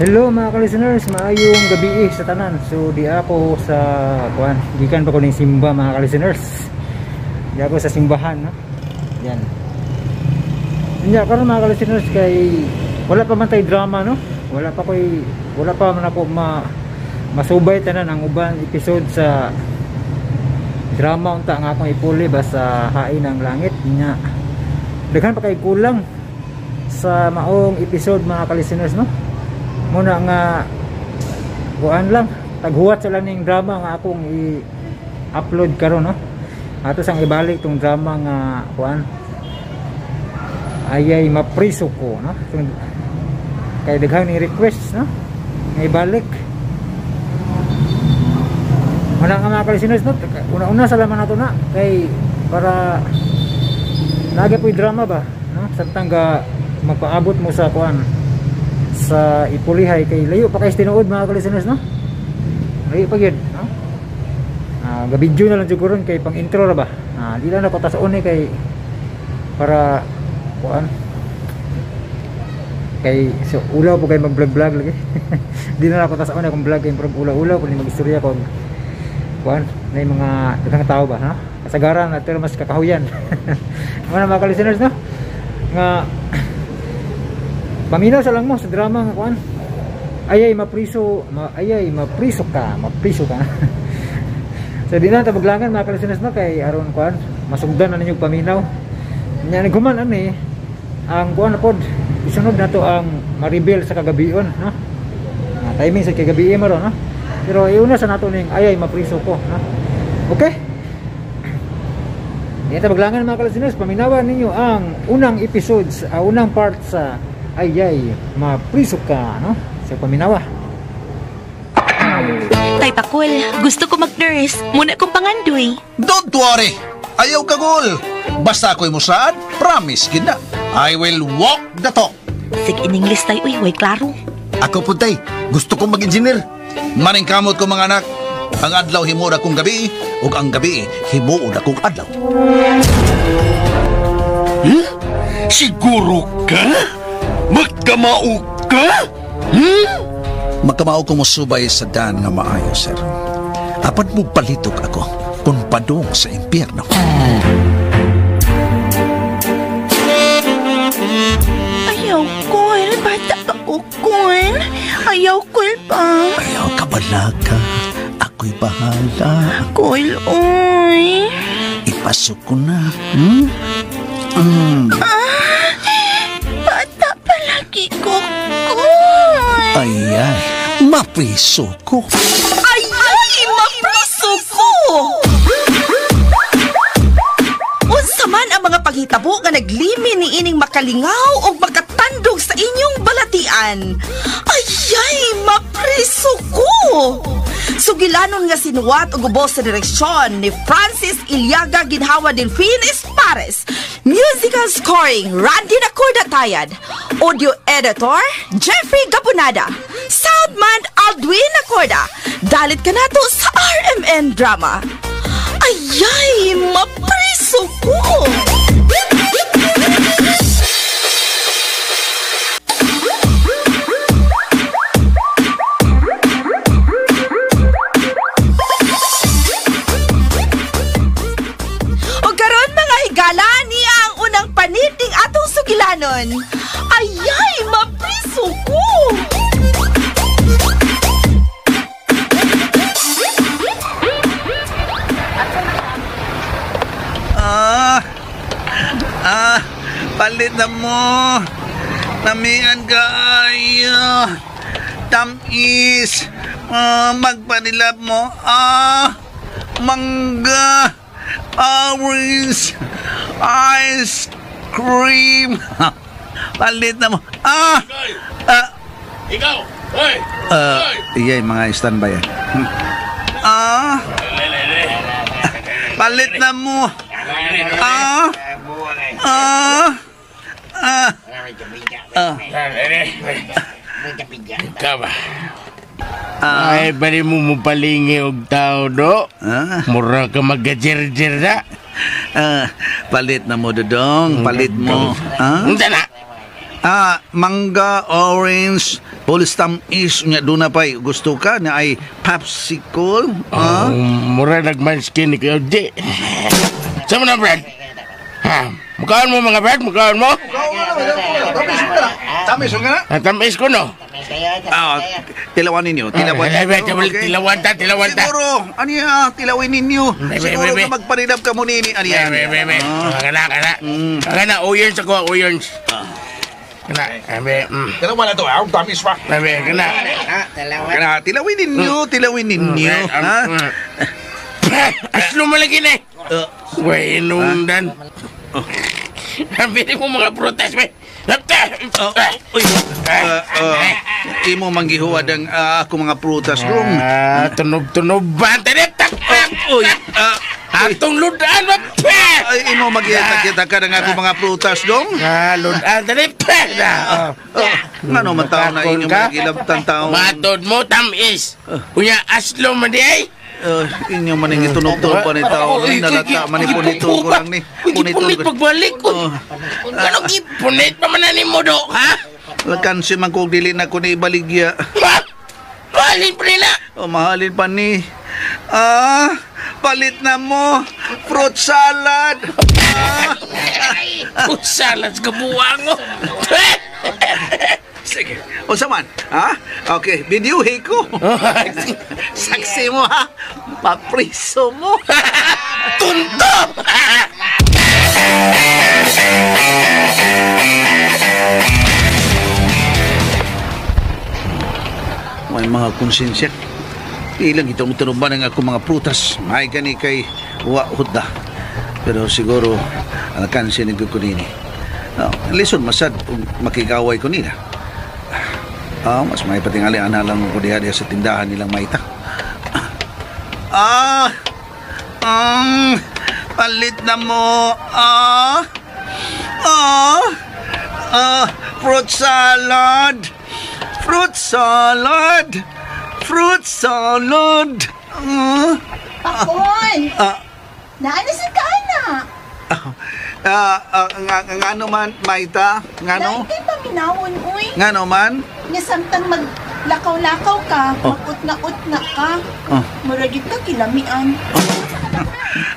Hello mga ka-listeners, maayong gabi sa tanan. So di ako sa kuan, gikan pa ko ning simba mga ka-listeners. Di ako sa simbahan, no. Yan. Nya karon mga ka-listeners kay wala pa man tay drama, no. Wala pa man ako masubay tanan ang uban episode sa drama unta nga akong ipuli ba sa Hain ng Langit. Nya daghan pa kay kulang sa maong episode mga ka-listeners, no. Muna nga kuan lang, taghuwat sa lang ning drama nga akong i-upload karon, no. Ato sang ibalik tong drama nga kuan, Ayay Mapriso Ko, no. Kay daghang ni request, no, nga ibalik. Muna nga mga ka-listeners, no, una-una sa laman nato na kay para nagi po'y drama ba, no, samtang ga magpaabot mo sa kuan sa ipulihay kay layo pa kay tinuod mga ka-listeners, no. Layo pa gyud, no. Ga-video na lang jud karon kay pang intro ra ba. Di lang ako tason ni kay para kuan kay so ulaw po kay mag-vlog-vlog lagi. Di na ako tason akong vlog kay murag ulaw-ulaw kun magistorya ko kuan nay mga daghang tao ba, ha. Kasagaran at pero mas kakahuyan. Mga mga ka-listeners, no, nga paminaw sa lang mo sa drama nga kuan, ayay mapriso, ayay mapriso ka, mapriso ka. So di na tabaglangan mga ka-listeners, no, kay aron kuan masugdan na ninyo paminaw. Nya naghuman ani ang kuan na pod, isunod na to ang ma-reveal sa kagabion, no. Timing sa kagabi mo ron, no. Pero iuna sa nato ning ayay mapriso ko, no. Okay? Di na tabaglangan mga ka-listeners, paminawan ninyo ang unang episodes, unang part sa Ayay Mapriso Ka, no? Sa paminawa. Tay Pakul, gusto ko mag-nurse. Muna kong pangandoy. Don't worry. Ayaw kagul. Basta ako'y musaad, promise gid na. I will walk the talk. Sig in English tay, uy, way klaro. Ako po tay, gusto kong mag-engineer. Maningkamot ko mga anak. Ang adlaw himuod akong gabi, ug ang gabi himuod akong adlaw. Huh? Siguro ka? Magkamao ka? Hmm? Magkamao ko mosubay sa daan nga maayo, sir. Apan mo palitok ako kung padung sa impyerno. Ayaw ko, bata ka ko, kun. Ayaw ko pa. Ayaw ka balaka. Ako'y bahala. Kul, oy. Ipasok ko na. Hmm? Mm. Bata palagi ko, kun. Ay, mapriso ko. Ay, mapriso ko! Unsa man ang mga panghitabo nga naglimi ni ining makalingaw o makatandog sa inyong balatian? Ay, mapriso ko! Sugilanon nga sinuwat og ubos sa direksyon ni Francis Iliaga Ginhawa Delfin Espares. Musical scoring, Randy Nacorda Tayad. Audio editor, Jeffrey Gabunada. Soundman, Aldwin Nacorda. Dalit ka nato sa RMN Drama. Ayay, mapriso ko! Paniting atong sugilanon. Ayay, mapriso ko! Palit na mo. Namian ka ay tamis. Magpanilap mo. Mangga. Orange. Ice cream. Palit na mo. Ikaw! Hoy! Iyay, mga standby. Palit na mo. Ikaw ba? Ay, bali mo mupalingi og tao, do? Mura ka magka-jer-jer na. Palit na mo, Dodong. Palit mo. Unsa na? Mangga, orange, pulistam is nya doon na pa'y gusto ka na ay popsicle. Ah? Mura nagmanskin ni Kuya Di. Saan mo na, Brad? Ha? Mukhaan mo mga Brad? Mukhaan mo? Tamis mo ka na? Tamis ko, no? Tilawan ninyo. Tilawan ninyo. Tilawan ta, tilawan ta. Siguro, ano yan, tilawin ninyo. Siguro na magparinap ka muna ini. Ano yan? Kana, kana. Kana, uyons ako, uyons. Kana, abe. Dalawa na to, ah. Tamis pa. Abe, kana. Kana, tilawin ninyo, tilawin ninyo. Ha? Aslo mo lagi na eh. Uy, inungdan. Ang bili mo mga prutas, be. Uy, imo manggihuad ang ako mga prutas dong. Tunob-tunob ba? Uy, atong ludaan ba? Ay, imo magkita-kita ka ng ako mga prutas dong. Ludaan, dali. Ngano man tao na inyo magilabtan tao. Matod mo, tamis. Unya, aslo man di ay. Inyo man ang itunog-tunog pa ni tao. Nalata man ni punito ko lang ni. Punit pagbalik ko. Ano gipunit pa man ni mo do, ha? Lakansi man kong dili na ko ni ibaligya. Ma! Mahalin pa nila! Oh, mahalin pa ni. Ah, palit na mo. Fruit salad. Fruit salad sa kabuwang mo. Sige. O saman, ha? Okay, videohe ko. Saksi mo, ha? Papriso mo. Tunto! May mga konsensya. Ilang itong tunuban ang akong mga prutas. May gani kay wa hudda. Pero siguro, ang kansin ng kukunini. Lison masad kung makikaway ko nila. Mas may patingali ana lang ko diha sa tindahan nilang maita. Palit na mo. Fruit salad. Fruit salad. Fruit salad. Pakon. Naanasan ka, anak? Ngano man, Maita? Ngano? Dahil kay paminawon, uy. Ngano man? Nga samtang maglakaw-lakaw ka, mag-utna-utna ka. Oh. Murag ka kilamian.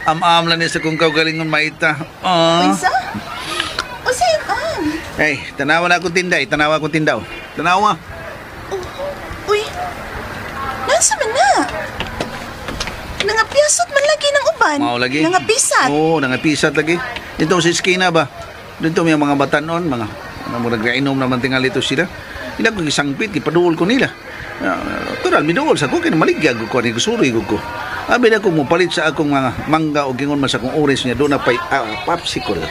Am-am lang niya sa kung kaugalingon, Maita. Unsa? Unsa yung am? Hey, tanawa na akong tinday. Tanawa akong tindaw. Tanawa. Oh, uy, nasa man na? Nangapiyasot man lagi ng uban. Mao lagi. Nangapisat. Oo, nangapisat lagi. Dito sa iskina ba? Dito may mga batanon, mga nagainom naman tingali ito sila. Ila ko gisangpit, ipaduol ko nila. Tural, miduol sa ko, kaya maligyag ko, kaya gusuri ko. Abi na ko mupalit sa akong mga mangga o gingon man sa akong orange niya, doon na pa'y popsicle.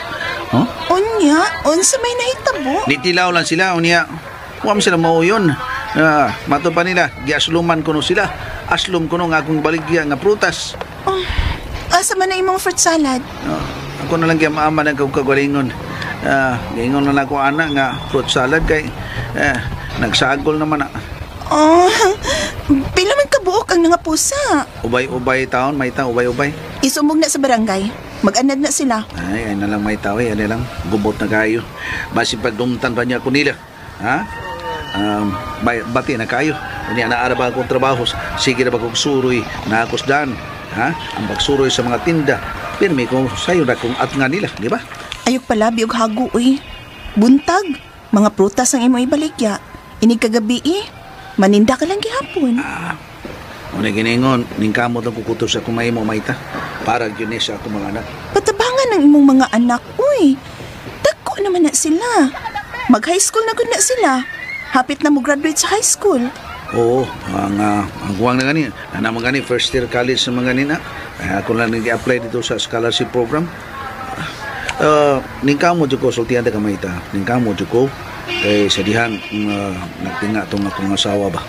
Huh? Unya, unsa may nahitabo? Nitilaw lang sila, unya. Huwag sila mauyon. Mato pa nila, giasluman ko no sila. Aslum ko no nga akong baligya nga prutas. Oh, asa man na imong fruit salad? Ako na lang kaya maama ng kagalingon. Giingon na lang ako ana nga fruit salad kay nagsagol naman na. Oh, pila man kabuok ang nangapusa. Ubay-ubay taon, may ta, ubay-ubay. Isumog na sa barangay. Mag-anad na sila. Ay, ay na lang may tao, ay na lang. Gubot na kayo. Basi pagdumtan pa niya ako nila. Ha? Bati na kayo. Unya na ara ba akong trabaho? Sige na ba kong suroy na akos dan? Ha? Ang pagsuroy sa mga tinda. Pirmi ko sayo na kung at nga nila, di ba? Ayok pala, biog hago, uy. Buntag, mga prutas ang imong ibaligya. Inig kagabi, eh. Maninda ka lang gihapon. Una giningon, ningkamot ang kukutos sa kumay mo, maita. Para yun sa akong mga anak. Patabangan ang imong mga anak, uy. Dagko naman na sila. Mag-high school na gud na sila. Hapit na mo graduate sa high school. Oo, ang kuwang na gani. Ana mga gani, first year college na mga gani na. Ako lang nag-apply dito sa scholarship program. Ningkamot ko, sultihan ta ka maita. Ningkamot ko, kay sa dihang nagtinga itong akong asawa ba.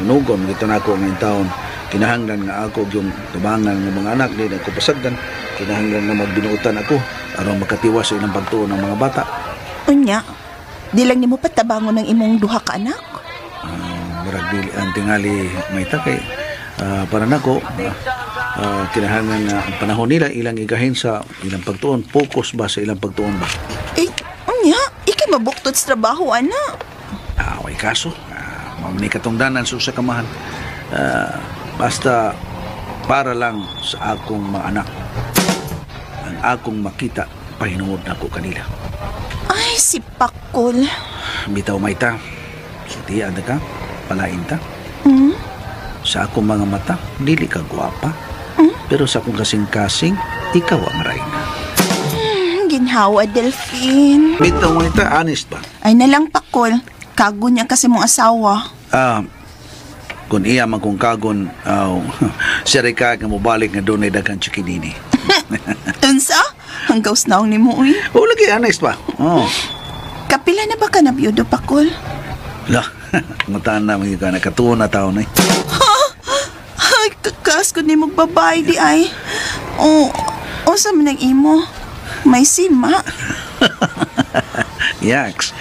Nugon, dito na ako ngayong taon. Kinahanglan nga ako yung tabangan ng mga anak, di na ako pasagdan. Kinahanglan nga magbinuutan ako aron makatiwas sa ilang pagtuon ng mga bata. Unya, di lang nimo patabangon ng imong duha ka anak? Murag dili ang tingali maita kay para nako kinahanglan nga ang panahon nila ilang igahin sa ilang pagtuon, focus ba sa ilang pagtuon ba. Eh, unya, ikay kay mabuktot sa trabaho, ana. Way kaso. Mamani katungdanan sa usa ka mahal. Basta para lang sa akong mga anak. Ang akong makita, pahinuod na ko kanila. Ay, si Pakol. Bitaw Mayta, sutian ta ka, palain ta. Sa akong mga mata, dili ka gwapa. Pero sa akong kasing-kasing, ikaw ang reyna. Ginhawa, Delphine. Bitaw Mayta, honest ba? Ay nalang, Pakol. Kago niya kasi mong asawa. Kung iya man kong kagon, siya rin ka nga mobalik nga doon ay daghang chikinini. Unsa? Ang gaus naong ni mo, uy. Oh, lagi, honest ba? Oh. Kapila na ba ka na biyudo, Pakol? La, ngutan na mga ka, nakatuon na tao na eh. Ay, kakas ko ni mong babae di ay. O, unsa man ang imo? May sima. Yaks.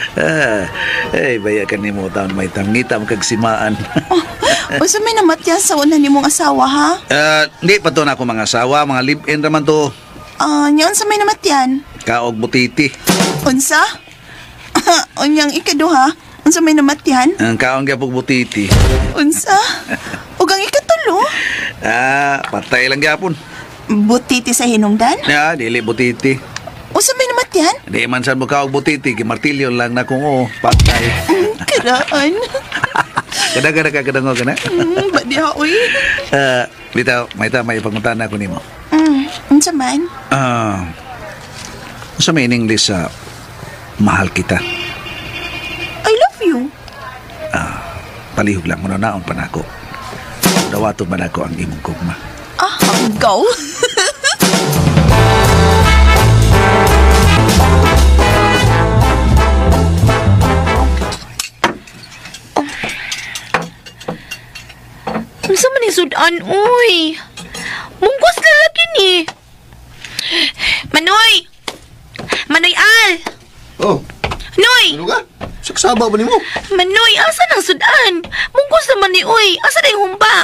Ay, baya ka ni mo taon may tangita mo kagsimaan. Unsa may namatyan sa una ni mong asawa, ha? Hindi pa to na ako mga asawa, mga live-in raman to. Nya unsa may namatyan? Kaog butiti. Unsa? Unyang ikaduha, unsa may namatyan? Ang kaong gyapog butiti. Unsa? Ug ang ikatulo? Patay lang gyapon. Butiti sa hinungdan? Ya, dili butiti. Unsa may namatyan? Di man sad mo kaog butiti, gimartilyo lang na kung oo, patay. Karaan. Kadagara ka kadangog na. Ba diha oy. Bitaw, may ta may panguntan ako nimo. Unsa man? Unsa may in English sa mahal kita? I love you. Palihog lang mo na naon pa nako. Dawaton man ako ang imong gugma. Go. Unsa man ni sudan, uy? Munggos na lagi ni. Manoy! Manoy Al! Oh, Noy! ano ka? Saksaba ba nimo? Manoy, asa nang sudan? Munggos naman ni, uy. Asa na yung humba?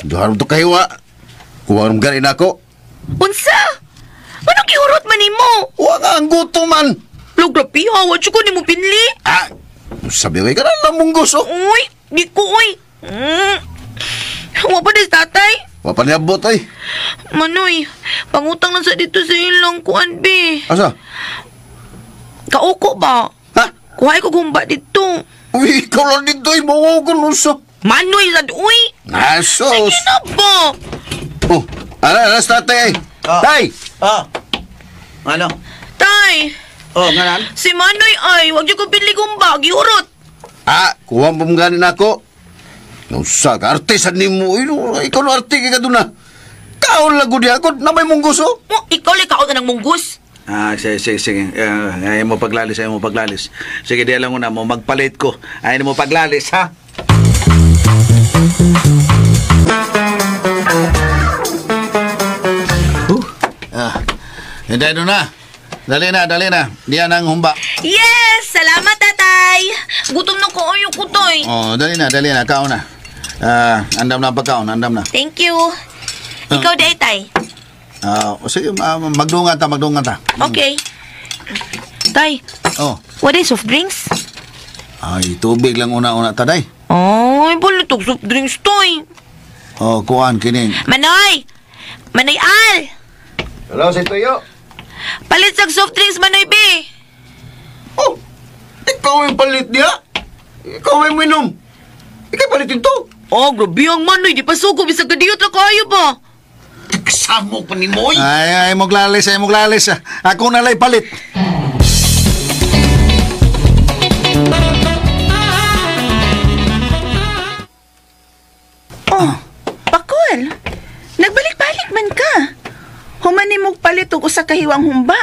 Duha to kahiwa. Kuha rom gani nako. Unsa? Manong gihurot man nimo? Wa nga ang gutom man. Lugrapi, hawa ko ni mo pinli. Sabi ko ka na lang munggos oh. Uy, di ko, uy. Wa pa des tatay. Wa pa niabot ay. Manoy, pangutang lang sa dito sa ilang kuan be. Asa? Kauko ba? Ha? Kuha ko gumba dito. Uy, ikaw lang dito ay mawaw ko nun sa. Manoy sad uy. Asos. Sige na ba? Oh, ala, alas tatay ay. Tay! Ano? Tay, Oh, nganan? si Manoy ay wag jud ko pinli gumba, gihurot. Kuha mo gani nako. Nausa ka, arte sa nimo. Ikaw no arte kay kaduna. Kaon lang gud ako na may munggus oh. Mo, ikaw lay kaon na ng munggus. Sige, sige, sige. Ayaw mo paglalis, ayaw mo paglalis. Sige, di alam mo na mo, magpalit ko. Ayaw mo paglalis, ha? Hindi doon na. Dali na, dali na. Diyan ang humba. Yes, salamat tatay. Gutom na ko ayo ko tay. Oh, dali na, dali na. Kaon na. Andam na ang pagkaon, andam na. Thank you. Ikaw day tay. Sige, magdungan ta, magdungan ta. Okay. Tay, Oh. what is soft drinks? Ay, tubig lang una-una ta, day. Ay, balit og soft drinks toy. Oh, kuan kining. Manoy! Manoy Al! Hello, si Toyo. Palit sa soft drinks, Manoy B! Oh, ikaw yung palit niya. Ikaw may minom. Ikaw palit ito. Oh, grabe ang Manoy. Di pa sugo. Bisag kadiyot na kayo ba? Kasamo pa ni Moy. Ay, ay, moglalis, ay, moglalis. Ako na lay palit. Oh, Pakol. Nagbalik-balik man ka. Human nimo palit og usa ka hiwang humba.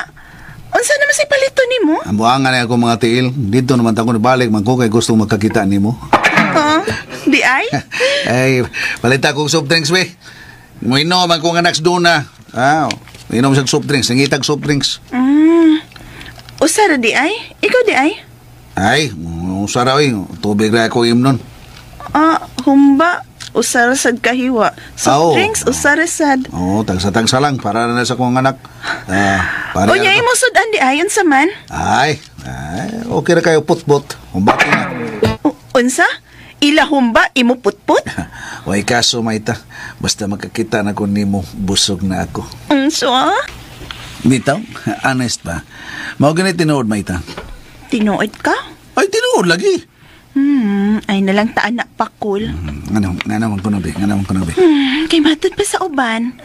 Unsa naman say palito nimo? Ang buangan na ako mga tiil. Dito naman ta ko nibalik man ko kay gusto magkakita nimo. Di ay? Ay, palit ako soft drinks we. Moinom man ko nga anak duna. Inom sa soft drinks, nangitag soft drinks. Usa ra di ay? Ikaw di ay? Ay, usa ra oy, tubig ra ako imnon. Humba usa ra sad kahiwa. Soft Oo. drinks usa ra sad. Oo, tagsa-tagsa lang para na sa akong anak. Para Unya imo sudan di ay unsa man? Ay, ay, Okay ra kayo putbot. Humbati na. Unsa? Ila humba imo putput? Way kaso, Maita. Basta magkakita na ko nimo, busog na ako. Unsa? Bitaw, honest ba? Mao gani tinuod, Maita. Tinuod ka? Ay, tinuod lagi. Ay nalang taan na pakul. Ano, nga naman ko na, be. Nga naman ko na, be. Kay matod pa sa uban.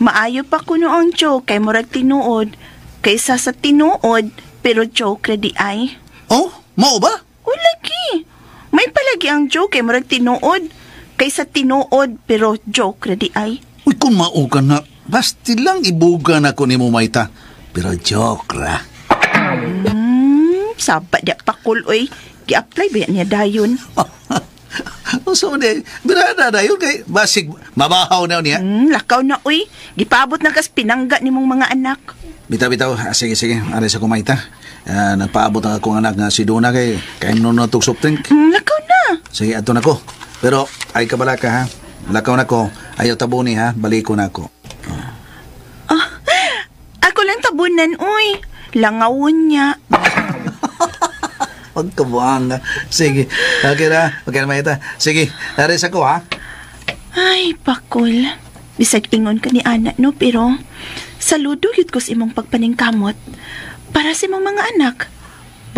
Maayo pa kuno ang joke kay murag tinuod kaysa sa tinuod pero joke ra di ay. Oh, mao ba? O lagi. May palagi ang joke kay murag tinuod kaysa tinuod pero joke ra di ay. Uy, kung mao ka na, basti lang ibuga na ko nimo, Maita. Pero joke ra. Saba di pakul oy. Gi-apply ba yan niya dayon? So, di, birada na yun kay basig, mabahaw na niya. Lakaw na oy. Gipaabot na kas pinangga nimong mga anak. Bitaw, bitaw. Ah, sige, sige. Aray sa kumaita. Nagpaabot ang akong anak nga si Donna kay kain nun na itong soft drink. Lakaw na. Sige, ato na ko. Pero, ay kabala ka ha. Lakaw na ko. Ayaw tabuni ha. Baliko na ako. Ako lang tabunan oy. Langawon niya. Pagkabuang. Sige. Okay na. Okay na, Maita. Sige. Aray sa ko ha. Ay, pakul. Bisag ingon ka ni ana no, pero saludo yun ko sa imong pagpaningkamot para sa imong mga anak.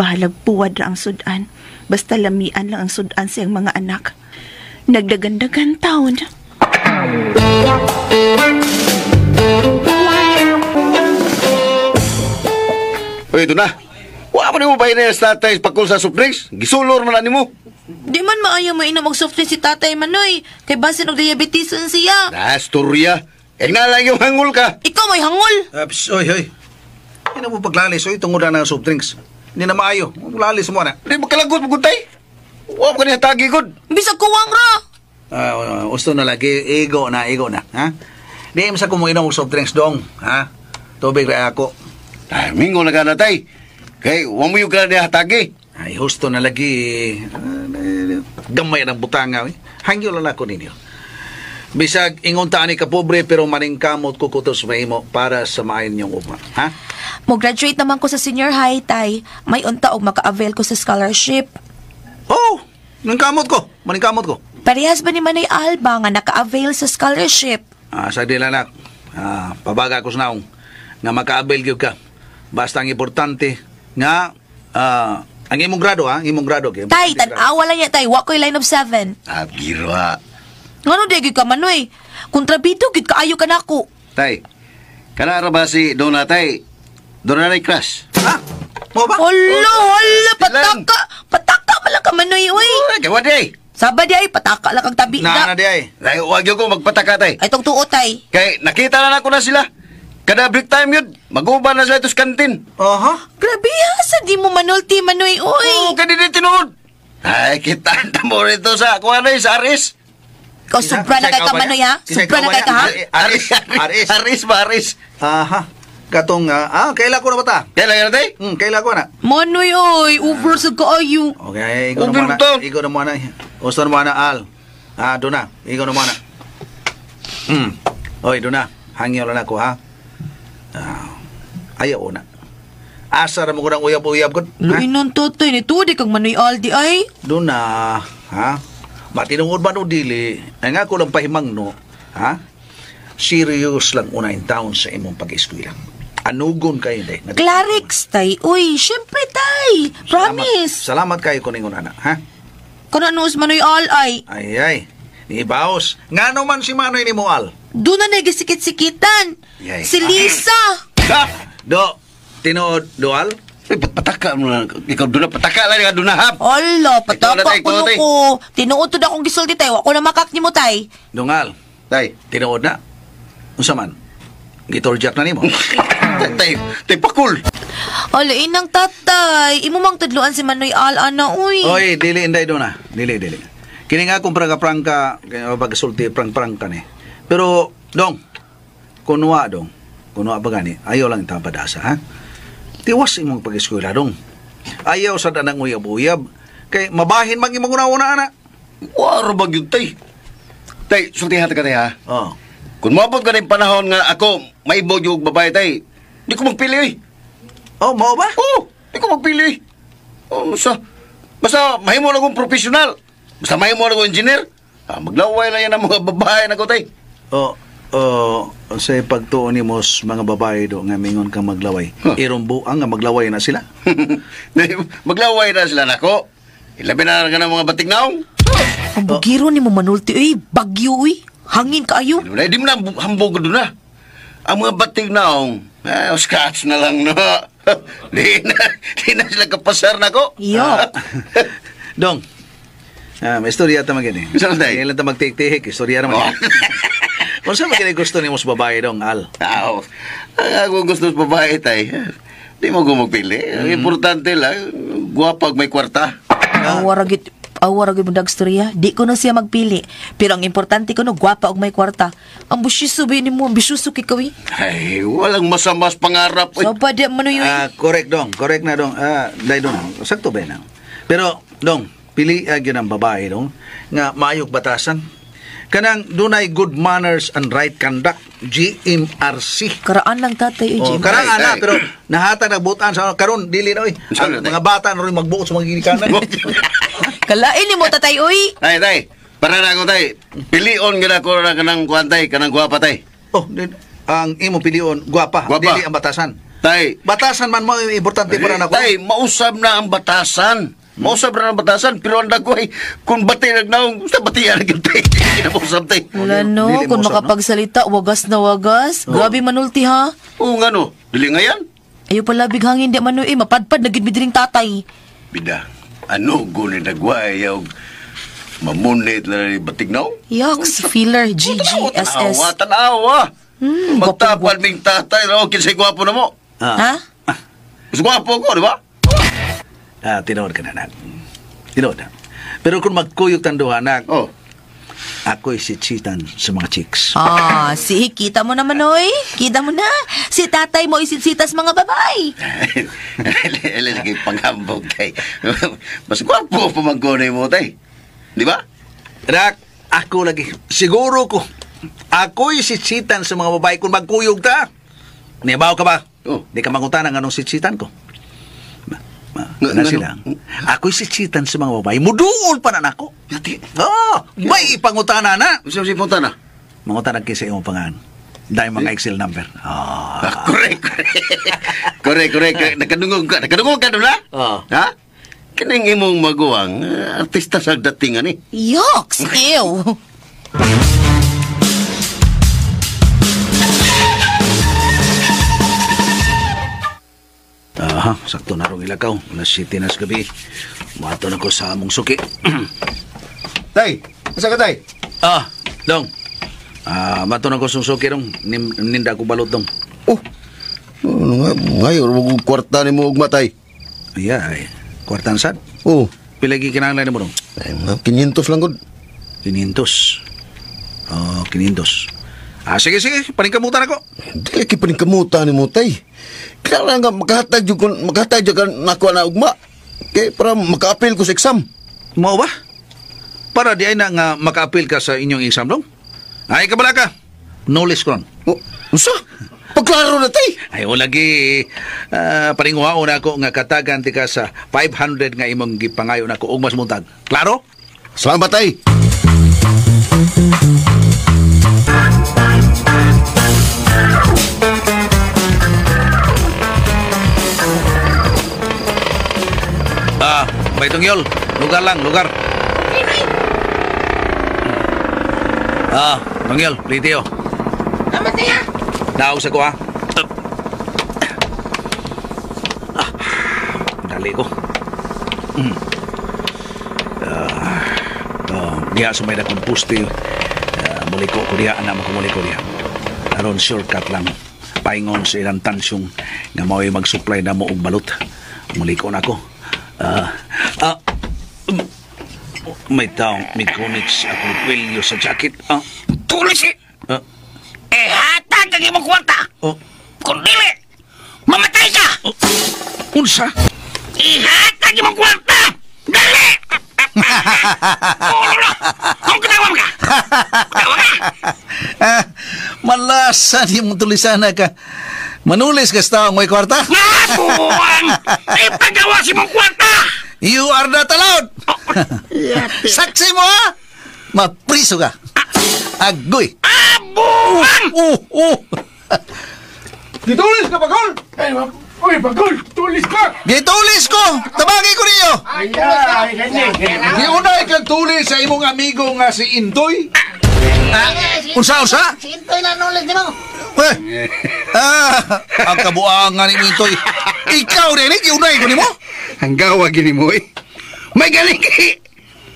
Bahalag buwad ra ang sudan. Basta lamian lang ang sudan sa iyang mga anak. Nagdagandagan taon. Uy, ito na. Wa pa nimo bahin sa tatay pakul sa soft drinks. Gisulor man na nimo. Di man maayo mainom og soft drink si Tatay Manoy. Kay basin og diabetes siya. Na, storya. Eh, na lang yung hangol ka. Ikaw may hangol. Psh, oy, oy. Hindi na mo paglalis, oy. Tungod na ng soft drinks. Hindi na maayo. Lalis mo na. Di makalagot mo tay. Wa pa niya tagi gud. Bisag kuwang ra. Gusto na lagi. Ego na, ego na. Ha? Di mo sa kumuinom og soft drinks dong. Ha? Tubig ra ako. Ay, mingo na ka na tay. Kay, wa mo yung ka niya hatagi. Ay, husto na lagi. Gamay ng butanga. Eh. Hangyo lang ako ninyo. Bisag, ingon ta ani ka pobre, pero maningkamot ko kutos mahimo para sa maayon niyong ugma. Ha? Mo-graduate naman ko sa senior high, tay. May unta og maka-avail ko sa scholarship. Oh! Maningkamot ko! Maningkamot ko! Parehas ba ni Manoy Alba nga naka-avail sa scholarship? Sa dilanak, pabaga ko sa naong nga maka-avail gyud ka. Basta ang importante nga ang imong grado ha, ang imong grado kay. Tay, tan-awa lang niya, tay. Wa ko'y line of 7. Ah, girwa. Ngano di gyud ka, Manoy? Kontrabido gyud kaayo ka nako. Tay, kana ra ba si Donna tay? Donna na crush. Ha? Mo ba? Hala, hala, pataka. Pataka man lang ka, Manoy, uy. Ay, kay wadi. Saba di ay, pataka lang kang tabi Na na na. di ay. Ay, wag yun ko magpataka tay. Ay, tong tuo, tay. Kay nakita na nako na sila. Kada break time yun, mag-uban na sila ito sa kantin. Aha. Grabe ha, sa di mo manulti, Manoy, uy. Oo, kaya di tinuod. Ay, kita mo rito sa kuha na sa Aris. Ikaw, sobra na kay ka, Manoy, ha? Sobra na kay ka, ha? Aris, Aris. Aris ba, Aris? Aha. Katong, kaila ko na ba ta? Kailan ka na tay? Kaila ko na. Manoy, oy, over sa kaayo. Okay, ikaw na Over muna. to. Ikaw na muna. Gusto na muna, Al. Doon na. Ikaw na muna. Oy, doon na. Hangyo lang ako, ha? Ayaw na. Asa ra mo ko ng uyab-uyab ko. Ha? Luinon, tatay, nito, di kang Manoy Aldi, ay. Doon na, ha? Matinungod man o dili, ay nga ko lang pahimang no, ha? Serious lang una in town sa imong pag-eskwela. Anugon kayo, day. Clarix, tay. Uy, syempre, tay. Promise. Salamat, salamat kayo kuningon, anak, ha? Kana noos Manoy Al, ay. Ay, ay. Ni Baos. Nga naman si Manoy ni Moal. Doon na nagisikit-sikitan. Yay. Si Lisa. Ha? Do, tinuod, Doal? Ay, ba't pataka mo na? Ikaw doon na, pataka lang ka doon na, hap. Ala, Ikaw na, pataka tay, ko ikaw na, tay. ko. Tinuod to na akong gisulti, tay. Wa ko na makak ni mo, tay. Dungal, Tay, tinuod na. Unsa man? Gitorjak na nimo. tay, tay, tay, pakul. Ala, inang tatay. Imo mang tudluan si Manoy Al, ana, uy. Oy, dili inday do na. Dili, dili. Kini nga kung prangka-prangka, pagsulti prang-prangka ni. Pero dong, kunwa dong, kunwa pa gani, ayaw lang itang padasa, ha? Tiwas imong pag-eskwela dong. Ayaw sa danang uyab-uyab. Kay mabahin man imong una-una, ana. Waro ba yun, tay? Tay, sultihan ka, tay, ha? Oh. Kung maabot ka na yung panahon nga ako, maibog yung babae, tay, di ko magpili, eh. Oh, mao ba? Oo, di ko magpili. Oh, basta mahimo na kong profesional. Basta mahimo na kong engineer. Maglaway na yan ang mga babae na ko, tay. Oh, sa pagtuon ni mos mga babae do nga mingon kang maglaway. Huh. Irumbuang nga maglaway na sila. Maglaway na sila nako. Ilabi na ka ng mga batignaong. Ang bugiro ni mo manulti, uy. Bagyo, uy. Hangin kaayo. Di mo na hambog doon na. Ang mga batignaong, scratch na lang, no. Di na sila kapasar nako. Iyo. Dong. May istorya ta magini. Saan tayo? Kailan ta magtihik-tihik, istorya naman. Oh. Kung saan magini gusto ni mo sa babae dong, Al? Aw, ang akong gusto sa babae, tay. Di mo ko magpili. Ang importante lang, guwapag may kwarta. Awa ragit mo dagstorya. Di ko na siya magpili. Pero ang importante ko no, gwapa og may kwarta. Ang busyiso ba yun mo? Ang bisyoso kay kawi. Ay, walang masama sa pangarap. So pa di man yun. Correct dong, correct na dong. Dai dong, sakto ba na? Pero dong, pili gyud ang babae dong nga maayog batasan. Kanang dunay good manners and right conduct, GMRC. Karaan lang tatay, Oh, GMRC. karaan na, Ay, pero nahatag nagbutan sa karon dili na oy. Saan Ang na, tay? mga bata na rin magbuot sa mga ginikanan. Kalain ni mo tatay, uy. Tay, tay. Para na ako, tay. Pilion nga na ko na kanang kuwan, tay. Kanang gwapa, tay. Oh, ang imo pilion, gwapa, Gwapa. dili ang batasan. Tay. Batasan man mo importante para nako. Tay, mausab na ang batasan. Mausab na ang batasan, pero ang dagway, kung bati nagnaong, basta batian na tay. Hindi na mausab, tay. Wala no, dili kung mo usab, no? makapagsalita, wagas na wagas. Grabe manulti ha. Oo nga no, dili nga yan. Ayaw pala bighangin di man eh, mapadpad na gid mi diring tatay. Bida, ano guni nagway, yaw, mamunit na ni batignaw? Yucks, feeler, GGSS. Tanawa, tanawa. Magtapal ming tatay, no? Kinsay gwapo na mo. Ha? Mas gwapo ko, di ba? Tinuod ka na, nak. Tinuod na. Pero kung magkuyog tanduha, nak, Oh. ako'y sitsitan sa mga chicks. Ah, si kita mo naman oy. Kita mo na. Si tatay mo isitsitas mga babae. Ele lagi panghambog tay. Mas gwapo pa magkunay mo tay. Di ba? Nak, ako lagi. Siguro ko. Ako'y sitsitan sa mga babae kung magkuyog ta. Nibaw ka ba? Oh. Di ka mangutan ang anong sitsitan ko. Na sila. Ako'y sitsitan sa mga babae. Muduol pa na nako. Yati. Oh, may ipangutana na. Gusto si Fontana? Mangutan kay sa imong pangan. Dahil mga Excel number. Ah. Correct, correct. Correct. Nakadungog ka doon, ha? Oo. Ha? Kining imong maguwang, artista sa datingan eh. Yucks, ew. Aha, sakto na rong ilakaw. Alas 7 na sa gabi. Mato na ko sa among suki. Tay, asa ka tay? Dong. Mato na ko sa suki dong. Ninda ko balot dong. Oh, ano nga, ngayon, huwag kwarta ni mo ugma tay. Ay, kwartan sad. Oh, Pila gi kinahanglan nimo dong? ay, mga 500 lang gud. 500. Oh, 500. Sige, sige. Paningkamutan ako. Dili kay paningkamutan ni mo tay. Kailangan nga makahatag jud kun makahatag jud ka nako na ugma. Kay para maka-appeal ko sa exam. Mao ba? Para di ay na nga maka-appeal ka sa inyong exam dong? Ay, kabala ka. Knowledge ko ron. Oh, unsa? Pagklaro na tay. Ay, o lagi, paninguhaon ako nga katagan ti ka sa 500 nga imong gipangayo nako og mas muntag. Klaro? Salamat tay. Baitong yol. Lugar lang, lugar. Dongyol, plitio. Tama siya. Daog sa ko, ha? Dali ko. Diya sa may dakong puste. Muliko ko diya, anak mo ko muliko diya. Aron shortcut lang. Paingon sa ilang tansyong nga mao'y mag-supply na mo og balot. Muliko na ko. May taong may kunits akong kwelyo sa jacket. Tuloy si... Hatag ang imong kwarta! Oh, Kung dili, mamatay ka! oh, unsa? Ihatag imong kwarta! Dali! Oh, kung katawa ka! Katawa ka! Malasa ni mong tulisana ka. Manulis ka sa taong may kwarta? Nabuang! Ipagawa si mong kwarta! You are not allowed. Saksi mo ha? Mapriso ka. Agoy. Abuang! Gitulis ka, Bagol! Ay, uy, Bagol, tulis ka! Gitulis ko! Tabagi ko niyo! Ay, ay, Giunay kang tulis sa imong amigo nga si Intoy. Unsa, unsa? Si Intoy na nulis di mo. Ang kabuangan ni Intoy. Ikaw rin, giunay ko nimo? Ang gawa gini mo eh. May galing kay.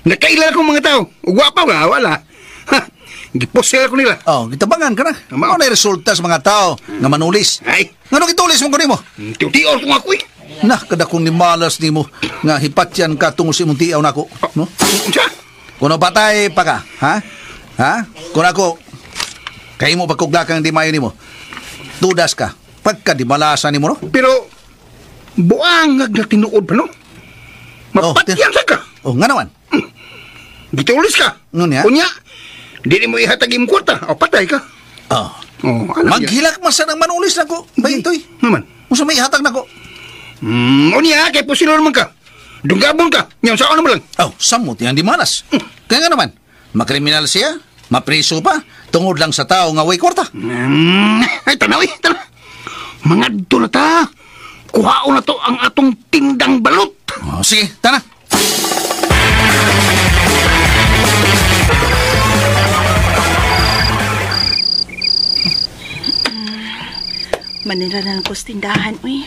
Nakaila akong mga tao. Ugwa pa nga, wala. Ha, giposel ko nila. Oh, gitabangan ka na. Mao na resulta sa mga tao nga manulis. Ay. Ngano gitulis mo ko nimo? Tiw-tiaw ko ako eh. Nah, kada kong nimalas nimo nga hipatyan ka tungod sa imong tiaw nako, no? Unsa? Kuno patay pa ka, ha? Ha? Kun ako kay mo pagkuglakang di mayo nimo. Tudas ka. Pagka di malasan nimo, no? Pero buangag na tinuod pa, no? Mapatyan sa ka. Oh, nga naman. Gitulis ka. Ngunya? Unya, dili mo ihatag imong kwarta o patay ka. Oh. Oh, alam niya. Maghilak man sa nang manulis nako, baytoy. Naman. Unsa may ihatag nako? Unya, kay pusilo naman ka. Dunggabon ka. Nya saan naman lang. Oh, samot yan di malas. Kaya nga naman, makriminal siya, mapriso pa, tungod lang sa tao nga way kwarta. Ay, tanaw eh, tanaw. Mangadto na ta. Kuhaon na to ang atong tindang balot. Oh, sige, tana. Manila na lang ko sa tindahan, uy.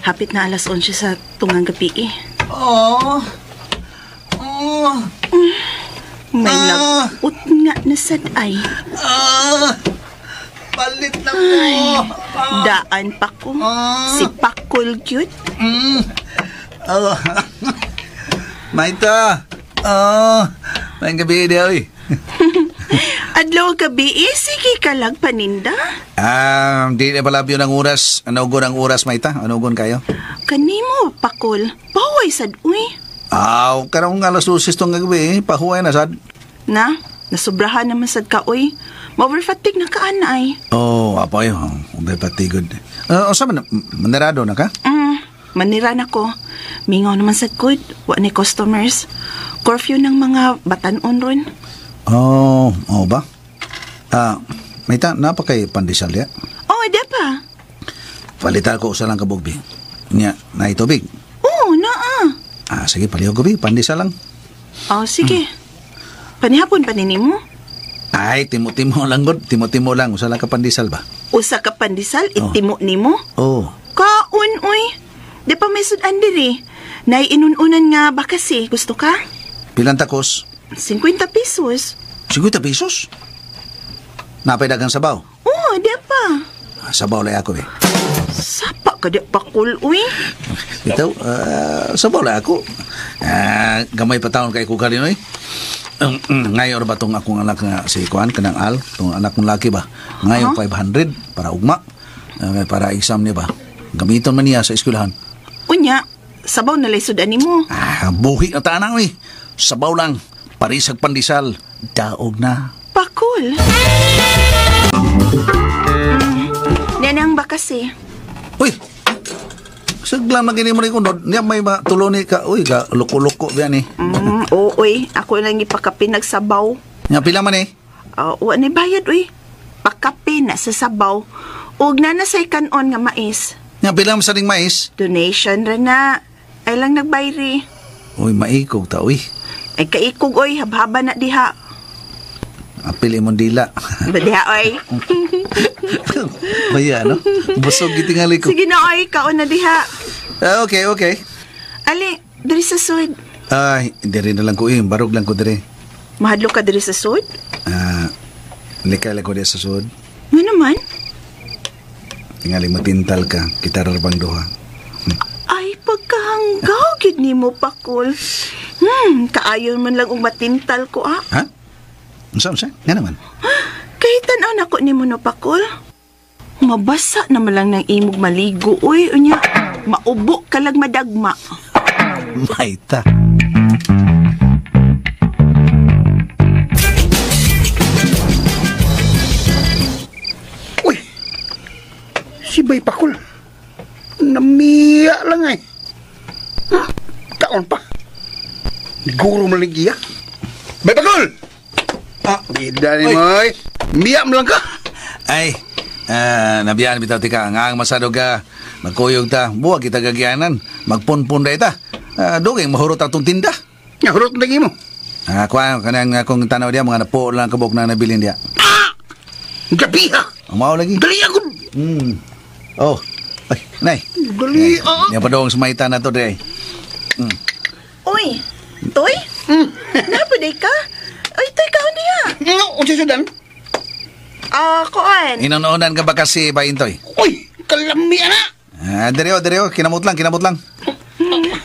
Hapit na 11:00 sa tungang gabi eh. Oh. Oh. May lagot nga na sad ay. Palit na ko. Daan pa ko. Si Pakul cute. Oh. Maita. Oh. May gabi di oy. Adlaw gabi eh, sige ka lang paninda. Di na palabyo ng oras. Anugon ang oras, Maita? Anugon kayo? Kanimo, Pakul. Pahuway sad, uy. Aw, karong 12:00 tong gabi, eh. Pahuway na sad. Na, nasubrahan naman sad ka, uy. Ma-overfatigue na ka, ana, ay. Oh, apoy. Overfatigue. Usa man, manirado na ka? Manira na ko. Mingaw naman sad good. Wa ni customers. Curfew ng mga batanon ron. Oh, oh ba? Maita, napakay pandesal ya? Oh, di pa. Palitan ko usa lang kabugbi. Nya, naitubig. Oh, naa. Ah, sige, palihog ko, bi. Pandesal lang. Oh, sige. Panihapon pa nini mo? Ay, timo-timo lang, god. Timo-timo lang. Usa lang ka pandesal ba? Usa ka pandesal, itimo nimo? Oh. Kaon, uy. Di pa may sudan diri. Naiinununan nga ba kasi? Gusto ka? Pilang takos? 50 pesos. 50 pesos? Napay dagang sabaw? Oo, di pa. Sabaw lang ako eh. Sapa ka di pakul, uy. Ito, sabaw lang ako. Gamay pa taon kay kukalin, uy. Ngayon ba itong akong anak nga si Kuan, kanang Al, itong anak kong laki ba? Ngayon, 500 para ugma, para exam niya ba? Gamiton man niya sa eskwelahan. Unya, sabaw na lay sudan nimo. Ah, buhi na tanang, uy. Sabaw lang. Parisag pandesal, daog na. Pakul. Nenang ba kasi? Uy! Saglang na gini mo rin kunod. Niya may tulo ni ka. Uy, ka, loko-loko yan eh. Oo, uy. Ako lang ipakape nagsabaw. Nga pila man eh? Wa ni bayad, uy. Pakape na sa sabaw. Ug na nasay kanon nga mais. Nga pila man sa ning mais? Donation ra na. Ay lang nagbayri. Uy, maikog ta, uy. Ay kaikog, oy. Habhaba na diha. Apil imong dila. Ba diha, oy. Baya, no? Busog gitingali ko. Sige na, oy. Kaon na diha. Okay, okay. Ali, diri sa sud. Ay, diri na lang ko, eh. Barog lang ko diri. Mahadlo ka diri sa sud? Likay lang ko diri sa sud. Nga naman? Tingali matintal ka. Kita rarbang duha. Ay, pagkahanggaw gid nimo, Pakul. Kaayon man lang og matintal ko, ah. Ha? Unsa, unsa? Nga naman? Kahit tan-aw na ko nimo no, Pakul. Mabasa naman lang ng imog maligo, uy. Unya, maubo ka lang madagma. Maita. Uy! Si Bay Pakul. Namiya lang ay. Taon pa. Guro man lang iya. Bay Pakul! Ah, bida ni mo, oy. Miya mo lang ka. Ay, nabiyaan bitaw tika. Nga ang masado ka. Magkuyog ta. Buwag kita gagyanan. Magpunpun da ita. Dugay, mahurot atong tinda. Nga, hurot na mo. Kuha, kanang akong tanaw diya, mga napo lang kabok na nabilin diya. Ah! Gabi ha! Umaw lagi. Dali ako! Oh, ay, nay. Dali ah! Yan pa doong sumaitan na to, day. Uy, Toy? Napaday ka? Ay, Toy, kaon niya. No, unsa sudan? Kuan. Inununan ka ba kasi, Baintoy? Uy, kalami ana! Dereo, kinamot lang.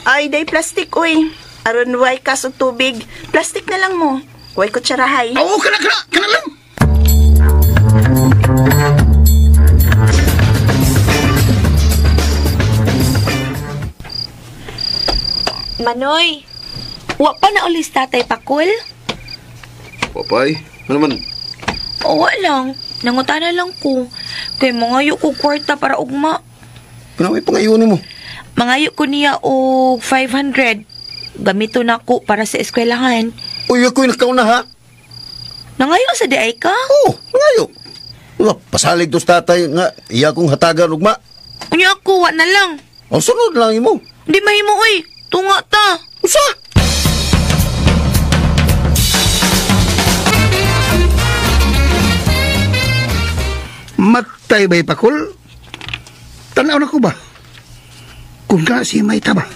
Ay, day plastic, uy. Aron way kas og tubig. Plastic na lang mo. Way kutsarahay. Oo, kana lang. Manoy, wa pa na ulis tatay Pakul? Papay, ano man? O, wa lang. Nangutana lang ko. Kay mangayo ko kwarta para ugma. Pinaway pangayon mo. Mangayo ko niya og 500. Gamito na ko para sa eskwelahan. Uy, ako'y nakauna ha? Nangayo sa di ay ka? Oo, nangayo. Nga, pasalig to sa tatay nga, iya kong hatagan ugma. Unya ako, wa na lang. Ang sunod lang imo. Di mahimo, uy. Tunga ta. Usa! Matay ba'y Pakul? Tanaw na ko ba? Kung ka si Mayta ba?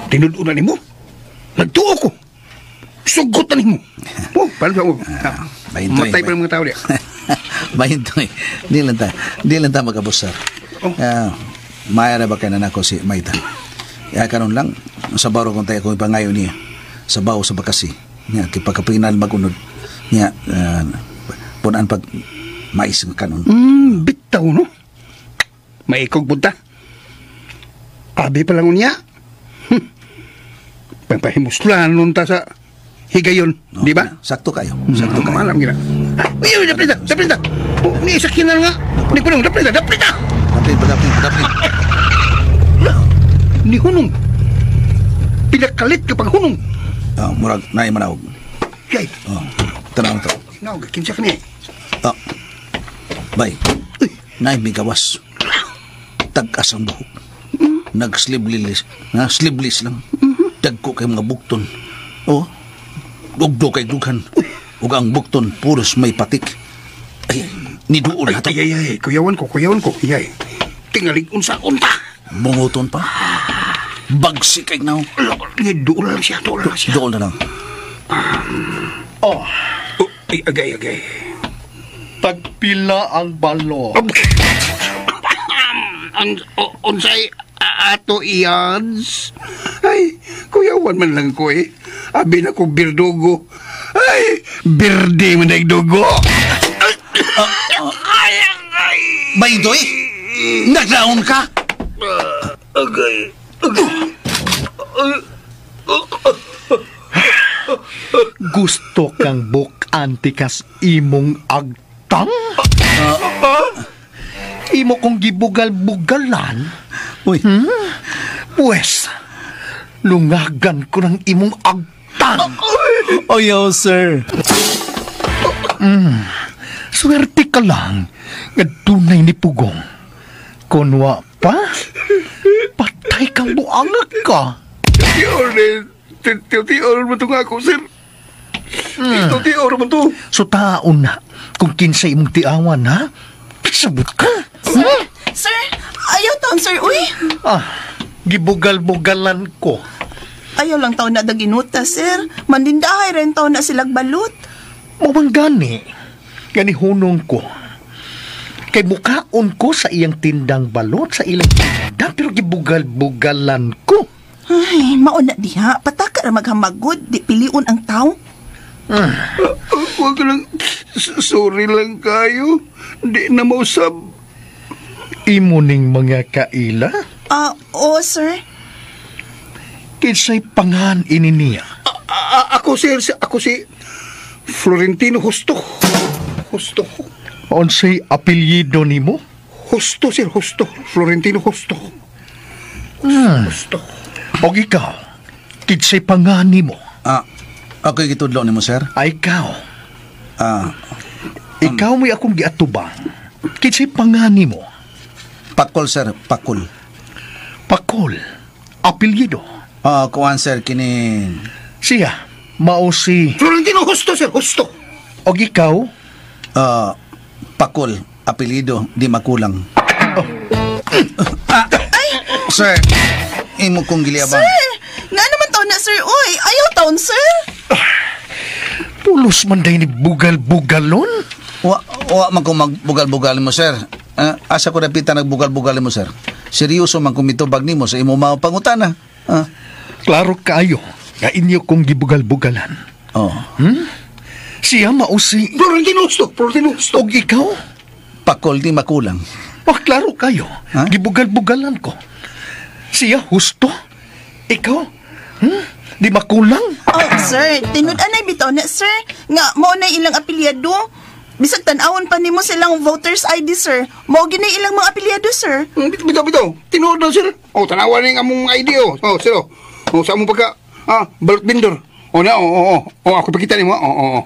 Tinud-una ni mo? Nagtuo ko. Sugot na ni mo. Oh, paano sa mo? Matay pa ng mga tao niya. Bahintoy. Di lang ta magkabusar. Oh. Maya na ba kay nanako si Mayta? Ya, karon lang, sa baro kung tayo kung ipangayo niya. Sa bawo sa bakasi. Niya, kipagkapinal magunod. Niya, punan pag mais kanon. Bitaw, no? Maikog punta. Abi pa lang niya. Pampahimuslan nun ta sa higayon, no, di ba? Sakto kayo. Sakto kayo. Malam gina. Uy, daplita. Oh, ni sakyan na nga. Ni punong daplita. Daplit. Ni hunong. Pinakalit ka pag hunong. Murag naay manawag. Kay. Oh, tanaw to. Nawag kinsa kani. Bay. Naay migawas. Tag-as ang buhok. Nag-sleeveless. Sleeveless lang. Dagko kay mga bukton. Oh, ugdo kay dughan. Ug ang bukton puros may patik. Ay, niduol na to. Ay, kuyawan ko. Ay, tingalig unsa unta. Munguton pa. Bagsi kay now. Duol lang siya, duol lang siya. Duol na lang. Oh. Ay, agay. Tagpila ang balo. Unsay ato iyans? Ay, kuyawan man lang ko eh. Abi na ko birdugo. Ay, birdi man ay dugo. Baydoy, naglaon ka? Agay. Gusto kang buk-antikas imong agtang? Imo kong gibugal-bugalan? Uy. Pwes, lungagan ko ng imong agtang. Oyo, sir. Swerte ka lang nga dunay ni Pugong. Kunwa pa, patay kang buangak ka. Tiyor mo ito nga ako, sir. Tiyor mo ito. So taon na, kung kinsay imong tiawan, ha? Sabot ka. Sir, ayaw taon, sir, uy. Gibugal-bugalan ko. Ayaw lang taon na daginuta, sir. Mandindahay rin taon na silag balut. Mawang gani, gani hunong ko. Kay mukaon ko sa iyang tindang balot, sa ilang tinda, pero gibugal-bugalan ko. Ay, mauna diha. Pataka ra maghamagod, di piliun ang tao. Huwag lang, sorry lang kayo. Di na mausab. Imo ning mga kaila? Oo, sir. Kinsay pangan ini niya? Ako, sir. Ako si Florentino Justo. Justo. Unsay apelyido nimo? Justo, sir. Justo. Florentino Justo. Justo. Og ikaw, Kinsay pangani mo? Ah, ako'y gitudlo nimo, sir. Ay, ikaw. Ah, Ikaw may akong giatubang. Kinsay pangani mo? Pakol, sir, Pakol. Pakol. Apelyido. Ah, kuan sir kini. Siya, mao si Florentino Justo, sir, Justo. Og ikaw? Ah, Pakol, apelyido di makulang. Ah, sir, imo kong giliabang. Sir, nga naman taon na, sir. Uy, ayaw taon, sir. Pulos man day ni bugal-bugalon? Wa wa man ko magbugal-bugal mo, sir. Ah, asa ko dapita nagbugal-bugal mo, sir. Seryoso man kung mitubag nimo sa imo mga pangutana. Ah. Klaro kaayo nga inyo kong gibugal-bugalan. Oh. Siya mao si Florentino Justo, Florentino Justo. Og ikaw? Pakol di makulang. Oh, klaro kayo. Ha? Gibugal-bugalan ko. Siya husto. Ikaw? Di makulang? Oh, sir, tinud-anay bitaw na, sir. Nga, mao na ilang apelyado. Bisag tan-awon pa nimo silang voters ID, sir. Mao gyud na ilang mga apelyado, sir. Bitaw, bitaw. Tinuod na, sir. Oh, tanawa na yung among ID, oh. Oh, sir, oh. Oh, sa among pagka, balot vendor. Oh, na, oh, oh, oh. Oh, ako pakita nimo, oh, oh, oh.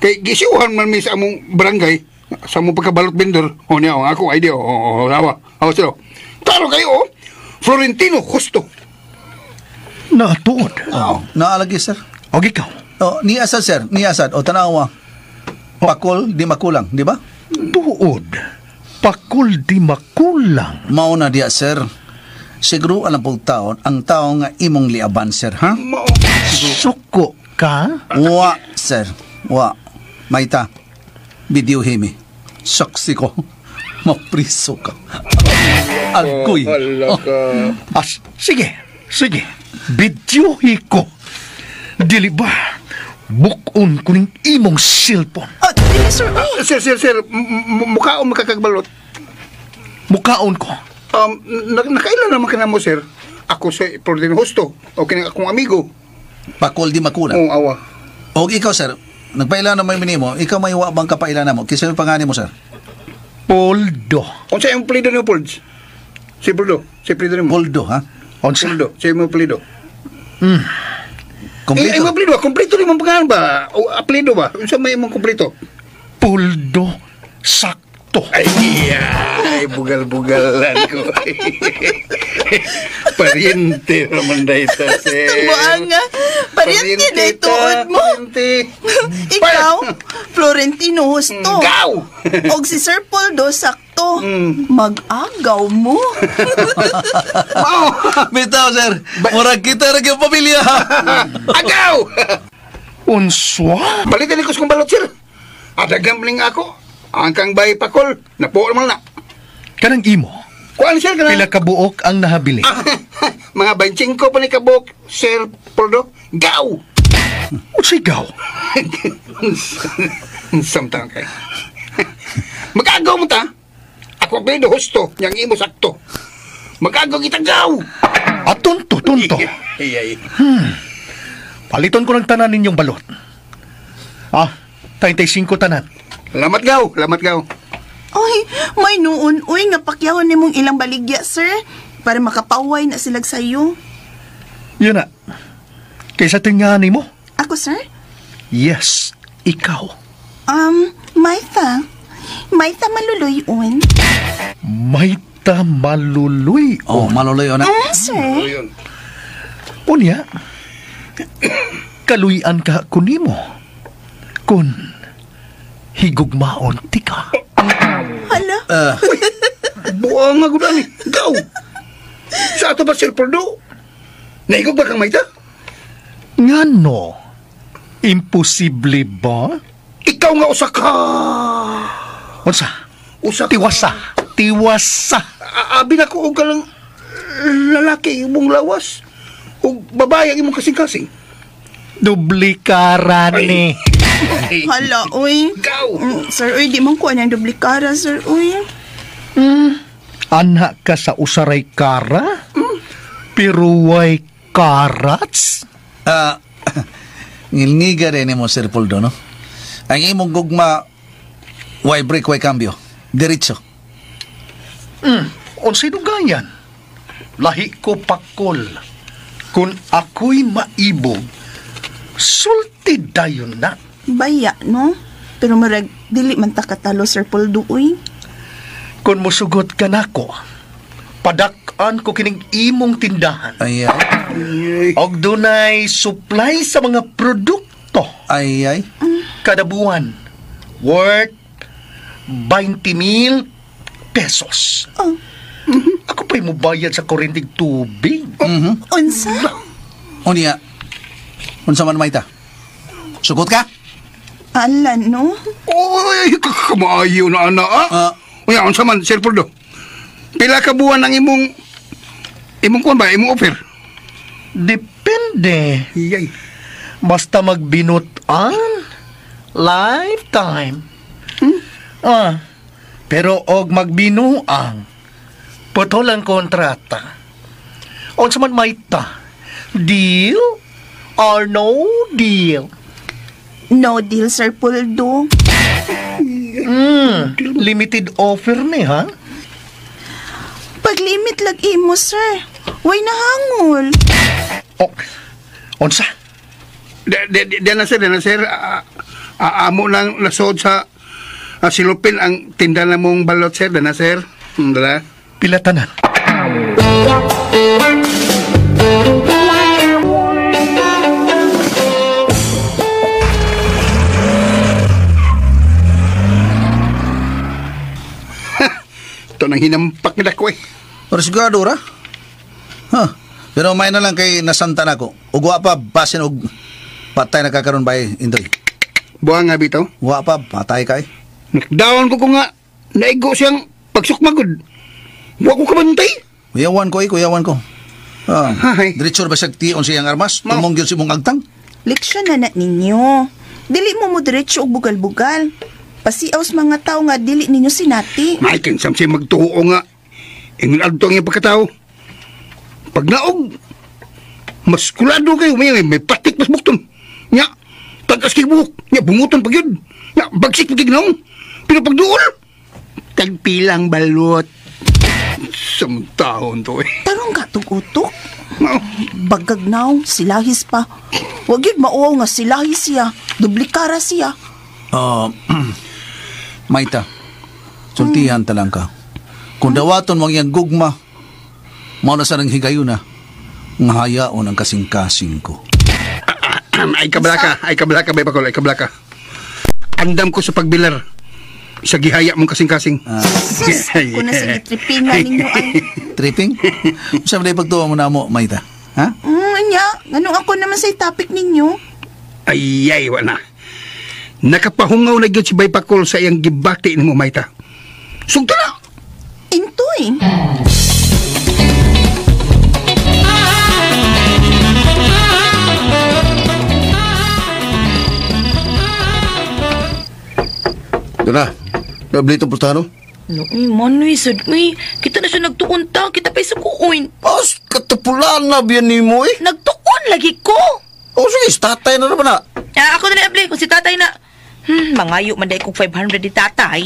Kay gisiuhan man mi sa among barangay, sa among pagka balot vendor. Oh, niya, oh, ako ID, oh, oh, oh, awa. Oh, sir, oh. Klaro kayo, oh. Florentino Justo. Natuod. Oh, naalagi, sir. Og ikaw? Oh, ni asad, sir. Ni asad. O, tanawa. Pakol di makulang, di ba? Tuod. Pakol di makulang. Mao na diya, sir. Siguro alam pong taon, ang tao nga imong liaban, sir, ha? Mao. Suko ka? Wa, sir. Wa. Maita. Video himi. Saksi ko. Mapriso ka. Agoy. Hala ka. As, sige, sige. Videohi ko. Dili ba? Bukon ko ning imong cellphone. Oh, dili, sir. Uy. Sir, sir, sir, mukhaon makakagbalot. Mukaon ko. Nakailan naman ka na mo, sir? Ako si Florentino Justo. O kini akong amigo. Pakol di makulang. Oo, awa. O ikaw, sir. Nagpaila na may minimo. Ikaw may wa bang kapaila na mo? Kinsa may pangani mo, sir? Poldo. Unsa imong apelyido nimo, Polds? Si Poldo. Si apelyido nimo. Poldo, ha? Unsa? Poldo. Si imong apelyido. Kompleto. Eh, imong apelyido, kompleto rin imong pangalan ba? O apelyido ba? Unsa may imong kompleto? Poldo. Sakto. Ay, ay, bugal-bugalan ko. Pariente naman dahi ta, sir. Tumuan nga. Pariente na ituod mo. Pariente. Ikaw, Florentino Justo. Gaw! Og si Sir Poldo, sakto. Mag-agaw mo. Mao! Bitaw, sir. Murag kita ra gyud pamilya. Agaw! Unswa? Balitan ni ko sa kong balot, sir. Adagam ling ako. Ang kang bay pakol. Napuo naman na. Kanang imo. Kuan, sir, kanang... Pila ka buok ang nahabili? Mga 25 pa ni kabuk, Sir Poldo. Gaw! Unsay gaw? Samtang kay. Mag-agaw mo ta. Ako ang apelyido Justo, yang imo sakto. Mag-agaw kita gaw. Ah, tunto, tunto. Ay, ay. Paliton ko ng tanan ninyong balot. Ah, 35 tanan. Lamat gaw, lamat gaw. Oy, may noon, uy, nga pakyawon nimong ilang baligya, sir. Para makapaway na silag sayo. Yun na. Kaysa tingani mo? Ako, sir? Yes, ikaw. Maitha. Maitha Maluluyon. Maita Maluluyon. Oh, maluloy na. Ah, sir? Unya, kaluyan ka kunimo. Kun higugmaon ti ka. Hala? Buang nga gud ani. Gaw. Sa ato ba, Sir Poldo? Naigog ba kang Maita? Ngano? Imposible ba? Ikaw nga usa ka. Unsa? Usa ka. Tiwasa. Tiwasa. Abi na ko og kalang lalaki imong lawas ug babae ang imong kasing-kasing. Duplikara ni. Hala, uy. Gaw. Sir, uy, di man ko anang duplikara, sir, uy. Anak ka sa usaray kara? Pero way karats? Ah, ngilngiga rin mo, Sir Poldo, no? Ang imong gugma, way break, way cambio. Diretso. Unsay dugayan? Lahi ko pakol. Kung ako'y maibog, sulti dayon na. Baya, no? Pero murag, dili man ta katalo, Sir Poldo, uy. Kung musugot ka nako, padak-an ko kining imong tindahan. Ay, ay. Og dunay supply sa mga produkto. Ay, ay. Kada buwan, worth 20,000 pesos. Oh. Mm-hmm. Ako pa'y mubayad sa kuryenteng tubig. Mm-hmm. Unsa? Unya, unsa man Maita? Sugot ka? Ala, no? Oy, kamaayo na, ana, ah. Unya, unsa man, Sir Poldo? Pila ka buwan ang imong kuwan ba, imong offer? Depende. Iyay. Basta magbinutan, lifetime. Ah, pero og magbinuang, putol ang kontrata. Unsa man Maita, deal or no deal? No deal, Sir Poldo. Limited offer ni, ha? Paglimit lag imo, sir. Way nahangol. Oh, unsa? Di na, sir, di na, sir. Amo lang lasod sa silupin ang tinda na mong balot, sir. Di na, sir. Dala. Pila tanan. Ito nang hinampak nila ko eh. Pero sigurado ra. Huh. Pero may na lang kay nasanta na ko. Ug wa pa basin og patay na kakaron bay Indoy. Buha nga bitaw. Wa pa patay kay. Nakdown ko nga naigo siyang pagsukmagod. Wa ko kabantay. Kuyawan ko eh, kuyawan ko. Ah, Ay. diretso ba siya tion siyang armas? Tumong gyud si mong agtang. Leksyon na na ninyo. Dili mo diretso og bugal-bugal. Pasiaw sa mga tao nga dili ninyo sinati. Maikin samsi magtuo nga. Ingon adto ang iyang pagkatao. Pag naog, mas kulado kayo. May patik mas bukton. Nya, tagas kay buhok. Nya, bunguton pag yun. Nya, bagsik pag gignaong. Pero pag duol, tagpilang balot. Samtahon to eh. Tarong ka tugutok. Mao. Bagag naw, silahis pa. Wag yun mauaw nga silahis siya. Duplikara siya. Maita, sultihan ta lang ka. Kung dawaton mo ang iyang gugma, mao na sa nang higayuna, nga hayaon ang kasing-kasing ko. Ay kablaka, bay pakol, ay kablaka. Andam ko sa pagbilar. Sa gihaya mong kasing-kasing. Sus, kung nasa gitripingan ninyo ay. Tripping? Unsa man pagtuwa mo na mo, Maita? Ha? Anya, nganong ako naman sa topic ninyo? Ay, ay, wala. Nakapahungaw na gyud si Bay Pakol sa iyang gibati nimo, Maita. Sugto na! Intoy. Doon na. Nabli itong pustano. No, uy, manoy, sad, uy. Kita na siya nagtuon ta. Kita pa'y sukuon. As, katapulaan na biyan ni mo eh. Nagtuon lagi ko. O sige, tatay na naman na. Ah, ako na lang, Able, kung si tatay na. Mangayo man dahil kong 500 ni tatay.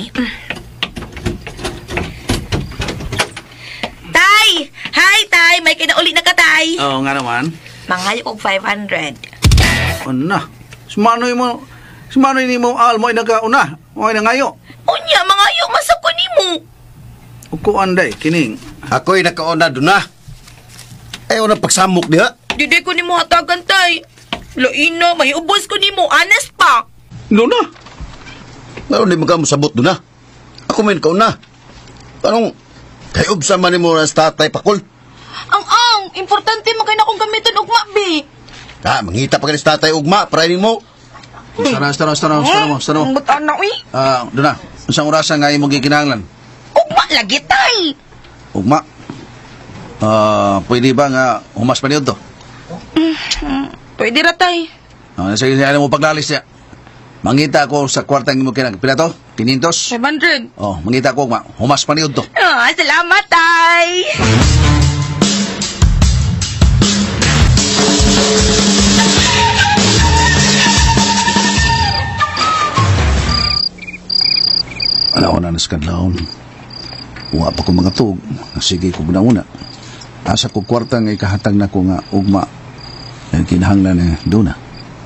Tay! Hi, tay! May kinauli na ka, tay! Oo nga naman. Mangayo kong 500. Una. Sumanoy mo, sumanoy ni mo, almo ay nagkauna. O ay nangayo. Unya, mangayo, masako ni mo. Ukuan day, kining. Ako'y nakauna doon na. Ayaw na pagsamok diha. Diday ko ni mo hatagan, tay. Laina, may ubos ko ni mo. Honest pa. Doon na. Ngayon di mo sabot doon na. Ako may nakauna. Anong, kay ubsa man ni mo sa tatay pakol. Ang, importante mo kayo na akong gamiton ugma, bi. Ah, mangita pa ka ni sa tatay ugma, para mo. Sana, sana, sana, sana mo, sana mo. Ang butaan na, uy. Ah, doon na. Unsang orasa nga imong gikinahanglan? Ugma lagi, tay. Ugma. Ah, pwede ba nga humas pa niyo to? Pwede ra, tay. Ah, sige, alam mo paglalis niya. Mangita ako sa kwartang imong kinahanglan. Pila to? 500? 500. Oh, mangita ko ugma. Humas pa niyo to. Ah, salamat, tay. Alaw na naskadlaon. Wa pa ko mga tug. Sige ko una. Asa ko kwarta nga ikahatag na ko nga ugma Ang kinahanglan na doon na.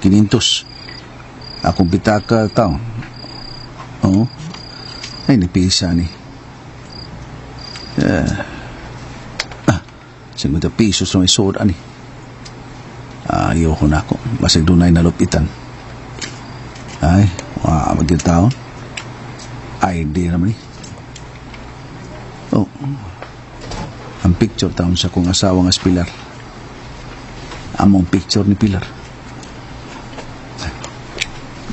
500. Akong pitaka taon. Oo. Ay, nipisa ni. 50 pesos na may suod ani. Ayoko na ako. Basig doon ay nalupitan. Ay, wa maging taon. Ay, di naman eh. Oh. Ang picture taon sa kong asawa nga si Pilar. Among picture ni Pilar.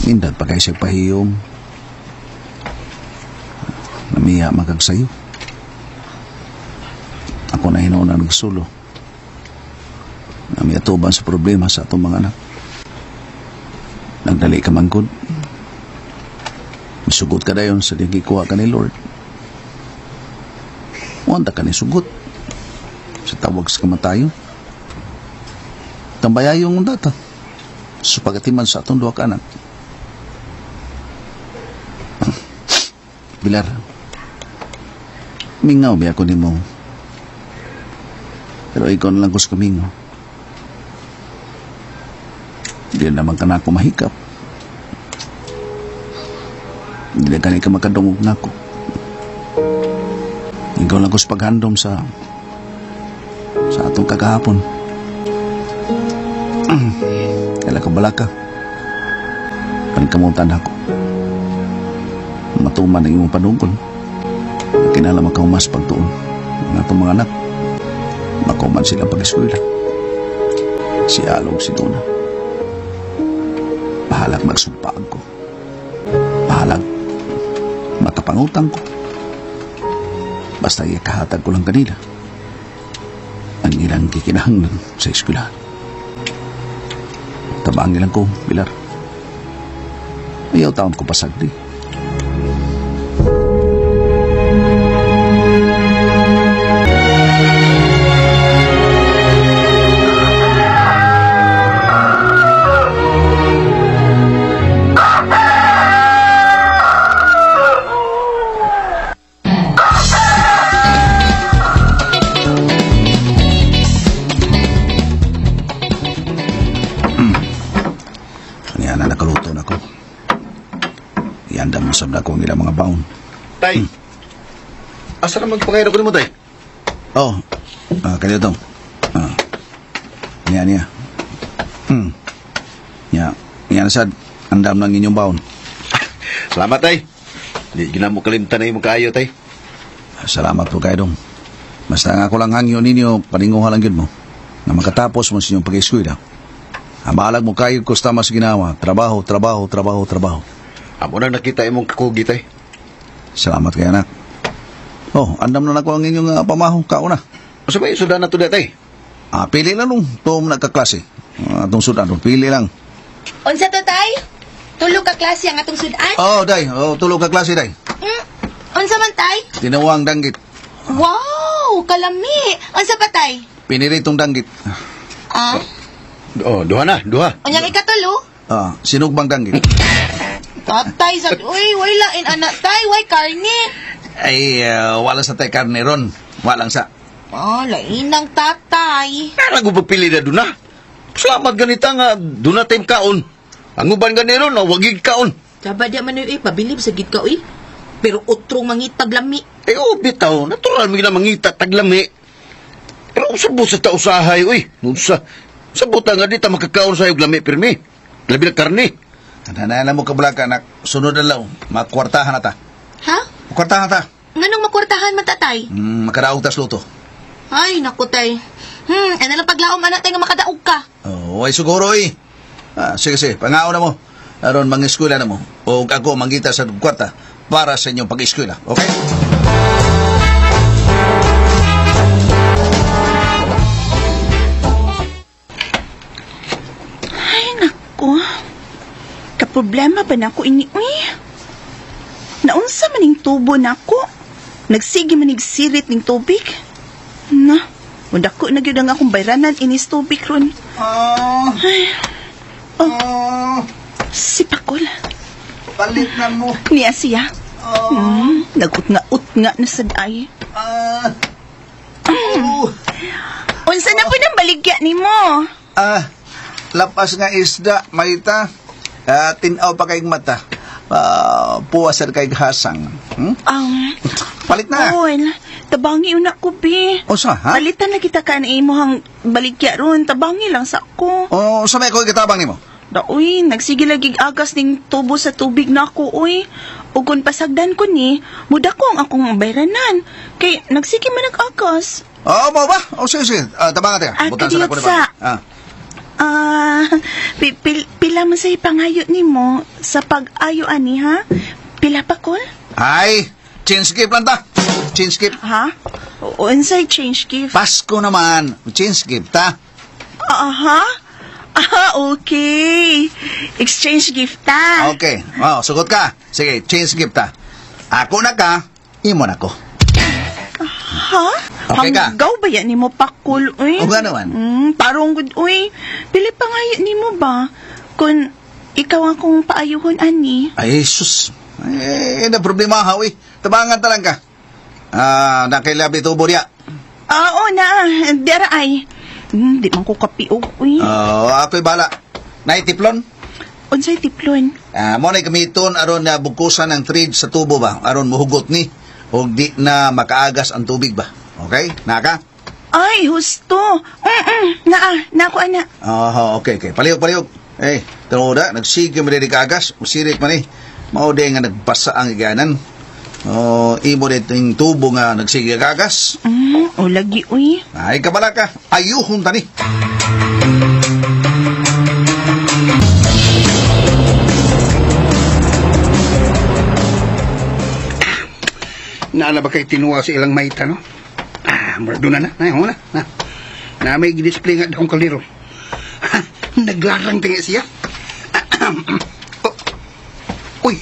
Indad pa kayo siya pahiyom. Namiya magagsayo. Ako na hinoon na nagsulo. Namiya tuban sa problema sa atong mga anak. Nagdali ka manggod. Misugot ka dayon sa diyang gikuha ka ni Lord. Wanda ka ni sugot. Sa tawag sa kamatayon. Tambayayong data. Sa pagatiman sa atong duha ka anak. Pilar, mingaw biya ko nimo. Pero ikaw na lang ko sa kamingaw. Di naman ka na ako mahikap. Hindi na ka makadungog na ako. Ikaw lang ko sa paghandom sa atong kagahapon. Kaila ka balaka. Panikamutan ako. Matuman ang imong panungkol. Kinala makaumas pagtuon. Ang atong mga anak, makauman sila pag-eskwela. Si Alog, si Dona. Bahalag magsumpaag ko. Bahalag matapangutang ko. Basta ikahatag ko lang kanila ang ilang kikinahanglan sa eskwelahan. Tabangin lang ko, Pilar. Ayaw taon ko pasagdi. Sab na ko ang ilang mga baon. Tay, asa naman pangayro ko nimo, tay? Oh, kanya tong. Niya. Niya, niya na sad. Andam lang inyong baon. Salamat, tay. Di ginamo kalimtan na imong kaayo, tay. Salamat po kayo dong. Basta nga ako lang hangyo ninyo, paninguha lang yun mo. Na makatapos mo sa inyong pag-eskwela. Ang mo kayo kustama sa ginawa. Trabaho, trabaho, trabaho, trabaho. Amo na nakita imong kakugi, tay. Salamat kay anak. Oh, andam na nako ang inyong pamaho. Kauna. Asa ba yung sudan na to, tay? Pili lang nung. Ito nagkaklase. Atong sudan. Pili lang. Unsa to, tay? Tulog ka klase ang atong sudan? Oh, day. Oh, tulog ka klase, day. Unsa man, tay? Tinawang danggit. Wow! Kalami! Unsa pa, tay? Piniritong danggit. Ah? Oh, duha na. Duha. Unyang ikatulo? Sinugbang danggit. Tatay, sa... Uy, way lain, anak, tay. Way karne. Ay, wala sa tay karne ron. Walang sa. Oh, lainang tatay. Nara ko pagpili na doon na. Salamat ganita nga, doon na tayong kaon. Ang uban gani ron, wagig kaon. Saba di man yun, pabilib sa gid ka, uy. Pero utrong mangitag lami. Eh, oh, bitaw. Natural mo mangita taglami. Pero sabot sa tausahay, uy. Sa sabutan nga di ta makakaon sa iyo lami pirmi. Labi na karne. Tananayan mo kabulaga, anak. Sunod na lang. Makwartahan na ta. Ha? Makwartahan na ta. Nganong makwartahan man, tatay? Makadaog tas luto. Ay, naku, tay. Ano lang paglaom, anak, tay, nga makadaog ka. Oh, ay siguro, eh. Sige, sige. Pangaon na mo. Aron, mang-eskwela na mo. O ako, manggita sa kwarta para sa inyong pag-eskwela. Okay? Ay, naku. Kaproblema ba na ako ini, uy? Naunsa maning tubo na ako? Nagsige manig sirit ning tubig? Na, mundako na gyud ang akong bayranan inis tubig ron. Ay. Oh. Si Pakol. Palit na mo. Niya siya. Nag-utnga-utnga na sad ay. Unsa na po nang baligya nimo? Lapas nga isda, Maita. Tinaw pa kayong mata. Puwas kay hasang. Palit na. Pakol, tabangi una ko, bi. Unsa, ha? Palitan na kita ka na imuhang baligya ron. Tabangi lang sa ko. O, sa may ko gitabang nimo? Da, uy, nagsige lagi agas ning tubo sa tubig na ako, uy. Ug kung pasagdan ko ni, muda ko ang akong bayranan. Kay, nagsige man nag-agas. Oo, mo ba? O, sige, sige. Tabangan tayo. Ah, Butan sa kadiyot nako sa. Pila man sa ipangayo nimo sa pag-ayo ani, ha? Pila pa, Kol? Ay, change gift lang ta. Change gift. Ha? Unsay change gift? Pasko naman. Change gift, ta. Aha. Ah, okay. Exchange gift, ta. Okay. Oh, sugot ka. Sige, change gift, ta. Ako na ka, imo na ko. Ha? Okay ka? Hanggaw ba yan nimo pakul, uy? O nga naman. Tarong gud, uy. Pili pa nga yun nimo ba? Kung ikaw akong paayuhon, ani. Ay, sus. Eh, na problema ha, uy. Tabangan ta lang ka. Nakailabi tubo niya. Oo na. Dera ay. Di man ko kapiog, uy. Oh, ako'y bala. Naitiplon? Unsay tiplon? Mo na gamiton aron na bugkusan ang thread sa tubo ba? Aron muhugot ni. O di na makaagas ang tubig ba? Okay? Naka? Ay, husto. Naa, na ako, ana. Oh, okay, okay. Palihog, palihog. Eh, tinuda, nagsige mo din kaagas. Musirik man eh. Mao din nga nagbasa ang iganan. Oh, imo din yung tubo nga nagsige kaagas. O lagi, uy. Ay, kabala ka. Ayuhon tani. Naala ba kay tinuwa sa ilang maita, no? Murag doon na na. Ay, na. Na, na may display nga akong kaldero. Naglarang tingi siya. Oh. Uy,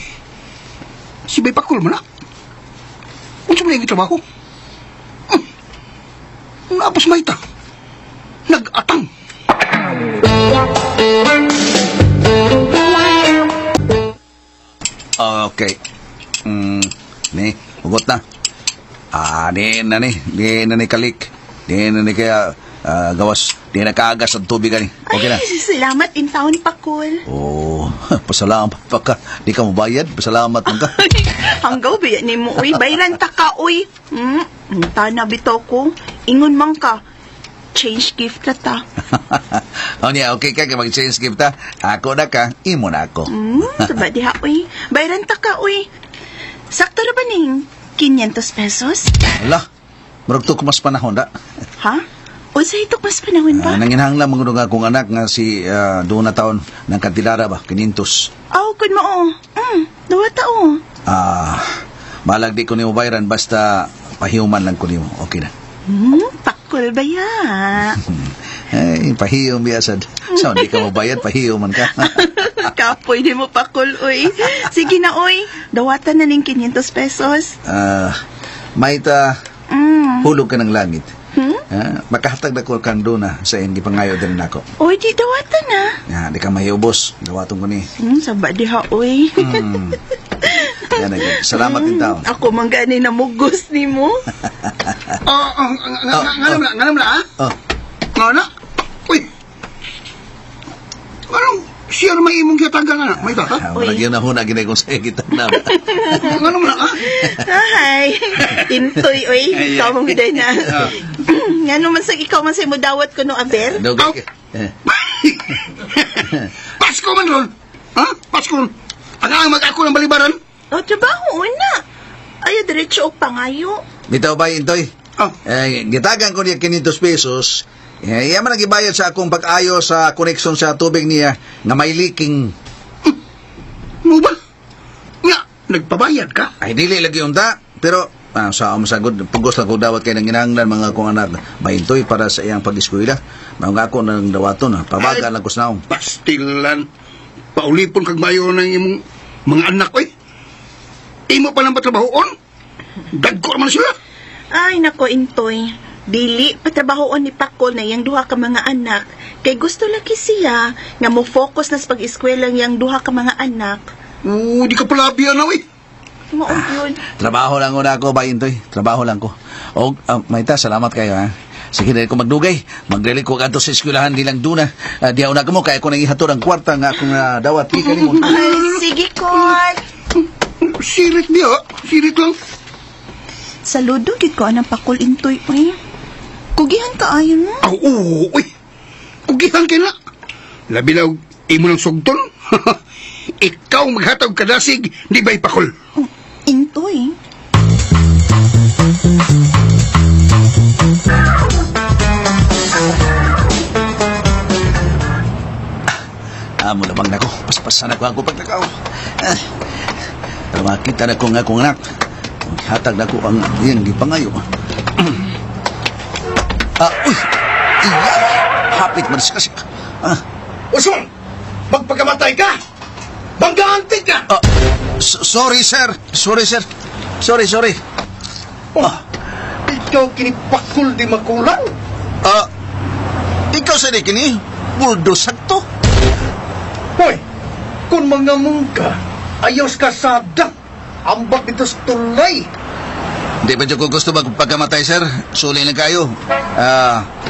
si Bay Pakul mo na. Unsa man yung trabaho? Naapos maita. Nag-atang. Okay. Ni, hugot na. Di na ni, di na ni kalik. Di na ni kaya gawas, di na kaagas ang tubig ani. Okay na. Ay, salamat in town, Pakul. Oh, pasalamat pa ka. Di ka mabayad, pasalamat man ka. Hanggaw ba yan mo, uy? Bayran ta ka, uy. Tana bitaw ko. Ingon man ka. Change gift na ta. O niya, okay ka, mag-change gift ta. Ako na ka, imo na ako. Saba diha, uy. Bayran ta ka, uy. Sakto na ba ning 500 pesos? Ala, murag to mas panahon da. Ha? Unsa itok mas panahon ba? Nanginahanglan mga nga akong anak nga si doon na taon ng Kantilara ba, 500. Aw, kun mo, oh. Duwa ta, oh. Malag di ko nimo bayran basta pahiuman lang ko nimo. Okay na. Pakul ba ya? Ay, pahiyom biya sad. So, di ka mabayad, pahiyom man ka. Kapoy di mo pakul, uy. Sige na, uy. Dawatan na ning 500 pesos. Maita, hulog ka ng langit. Makahatag na ko kang duna sa iyong gipangayo din nako. Uy, di dawatan na. Ya, di ka mahiubos. Dawaton ko ni. Saba diha, uy. Yan na, salamat din tao. Ako man gani namugos ni mo. Nganam na, ha? Oh. Nga na? Uy! Anong siya na may imong kiyatagan na? May ta, ha? Murag yun na huna, ginay kong sa'yo kita na. Nganam na, ha? Hi! Intoy, uy. Ikaw mong giday na. Nga naman sa ikaw man sa'yo mo dawat ko no, Aber? Dugay ka. Pasko man ron! Ha? Pasko ron! Ang mag-ako ng balibaran? O, trabaho, una. Ayo, diretso og pangayo. Bitaw ba, Intoy? Oh. Eh, gitagan ko niya 500 pesos. Eh, iya man ang gibayad sa akong pag-ayo sa connection sa tubig niya nga may leaking. Mo ba? Nga, nagpabayad ka? Ay, dili lagi unta. Pero, sa masagod, pugos lang ko dawat kay nanginahanglan mga akong anak. Maintoy para sa iyang pag-eskwela. Mga ako nang dawaton, ha. Pabaga lang ko sa naong. Pastilan. Paulipon kag mayo ng imong mga anak, oy. Imo pa lang patrabahoon? Dagko man sila. Ay, nako, Intoy. Dili, patrabahoon ni Pakol na iyang duha ka mga anak. Kay gusto lagi siya nga mo focus na sa pag-eskwela iyang duha ka mga anak. Oo, di ka palabian na, oy. Maong yun. Trabaho lang una ako, ba, Intoy? Trabaho lang ko. O, Maita, salamat kayo, ha. Sige na ko magdugay. Magdali ko kadto sa eskwelahan nilang duna. Diyaw na kamo kay ako nang ihatod ang kwarta nga akong dawat gikan nimo. Ay, sige, Kol. Sirit diha. Sirit lang. Saludo gid ko anang pakol intoy, uy. Kugihan ka ayo mo. Aw, oo, uy. Kugihan kay na. Labi na og imo ng sugton. Ikaw maghatag kadasig, di ba ipakol? Oh, intoy. Amo lamang nako, paspasan ako ang pagtakaw. Pero makita na ko nga akong anak. Hatag na ko ang iyang gipangayo. Uy! Iya! Hapit man siya kasi. Usman! Magpagamatay ka! Banggaanti ka! Sorry, sir. Sorry, sir. Sorry, sorry. Oh, ikaw kinipakul di makulang. Ikaw sa di kini, bulldozer to. Hoy, kung mga mungka, ayos ka sada. Ambak dito sa tulay. Hindi pa dyan ko gusto magpagkamatay, sir. Suli lang kayo.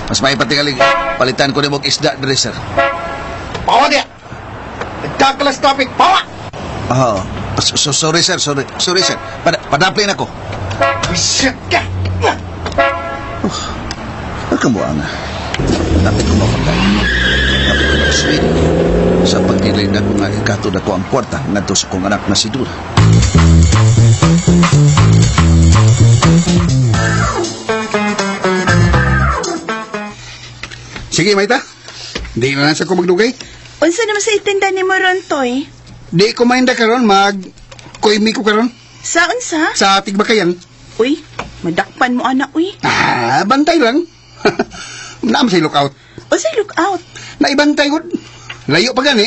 Mas may patingaling palitan ko ni mong isda diri, sir. Pawa niya! Nagkakalas topic, pawa! Oh, sorry, sir. Sorry, sorry sir. Padaplin ako. Wisit ka! Ang nga. Dapat ko mapagay. Dapat ko mag-sweet. Sa pagdilay na ko nga ikatod ako ang kwarta ngadto sa kong anak na si Dura. Sige, Maita. Di na lang sa ko magdugay. Unsa naman sa itinda ni mo ron, Toy? Di ko mainda karon mag kuimi ko karon Sa unsa? sa Tigbakayan. Uy, madakpan mo anak, uy. Bantay lang. Naam say lookout. Unsay look out? Naibantay gud. Layo pa gani.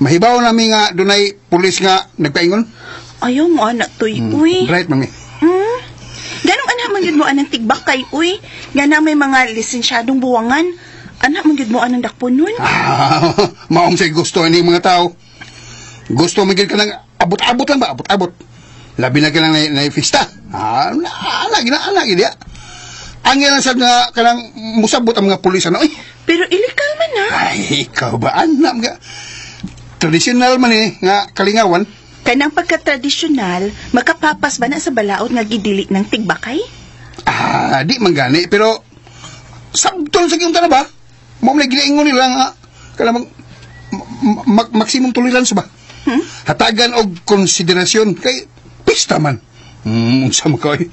Mahibaw nami nga dunay pulis nga nagpaingon. Ayaw mo anak, Toy, uy. Right mami. Ganong anak man gyud mo anang tigbakay, uy. Nga na may mga lisensyadong buwangan. Anak man gyud mo anang dakpon nun. Maong say gusto ini mga tao. Gusto man gyud ka nang abot-abot lang ba? Abot-abot. Labi na ka lang na fiesta. Ana gina ana gid ya. Ang ilang sad nga kanang musabot ang mga pulis ano. Uy. Pero illegal man ha. Ay, ikaw ba anak nga traditional man eh nga kalingawan. Kanang pagka-tradisyonal, makapapas ba na sa balaod nga gidili ng tigbakay? Di man gani pero sabton sa kiyong ba? Mao man ginaingon nila nga kanang maximum tolerance ba? Hatagan og konsiderasyon kay pista man. Unsa man kay?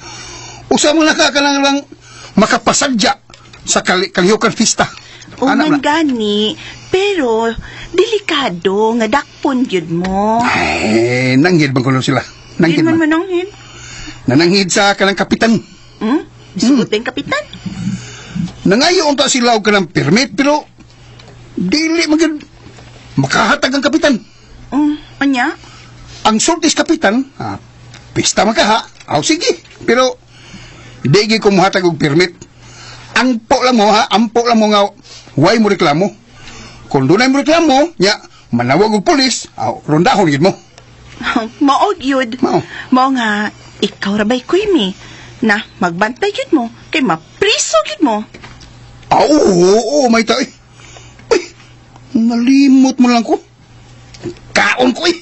Usa man na ka kanang lang makapasadya sa kalihukan pista. O man gani, pero delikado nga dakpon gyud mo. Ay, nanghid man kuno sila. Nanghid man man. mananghid. Nananghid sa kanang kapitan. Misugot din kapitan. Nangayo unta sila og kanang permit pero dili man gyud makahatag ang kapitan. Anya? Ang sultis kapitan, pista man ka ha. Aw sige, pero di gyud ko mohatag og permit. Ampo lang mo ha, ampo lang mo nga way mo reklamo. Kung dunay mo reklamo, nya manawag og pulis, aw rondahon gyud mo. Mao gyud. Mao nga ikaw ra bay kuy mi. Na magbantay gyud mo kay mapriso gyud mo. Ah, oo, may tayo. Uy, nalimot mo lang ko. Kaon ko eh.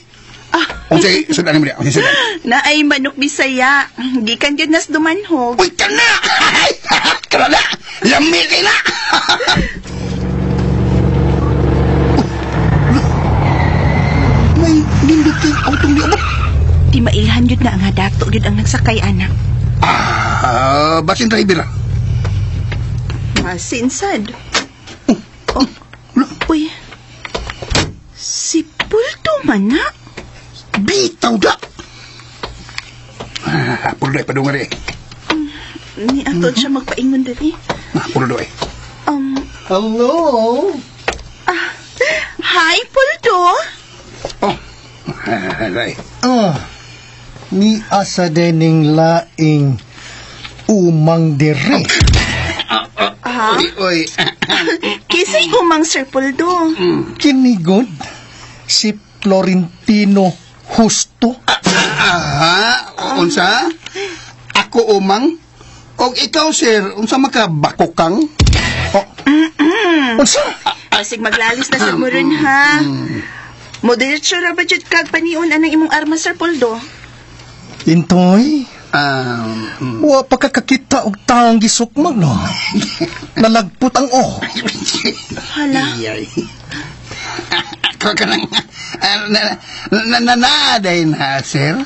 Unsay sudan mo diya? Unsay sudan? Naay manok Bisaya. Gikan gyud nas dumanhog. Uy, kana! Kana na! Lami kay na! May nindot kay autong di abot. Di mailhan gyud na nga dato gyud ang nagsakay anak. Basin driver ah. Masinsad. Oh. Uy. Si Pulto man na. Bitaw da! Puldo ay padungan eh. Ni atod siya magpaingon diri. Puldo ay. Hello? Hi, Pulto. Oh. Alay. Ni asa dening laing umang dire. Uy, uy. Kisay umang Sir Puldo. Kinigod si Florentino Justo. Unsa? Ako umang? Og ikaw, sir, unsa makabakokang? Oh. Unsa? Basig maglalis na sa muron, ha? Mo diretso ra ba jud kag panion anang imong arma, Sir Poldo? Intoy, wa pa ka kakita og taong gisukmag, no? Nalagpot ang o. Hala. Iyay. Ako ka nang nanaday na, sir.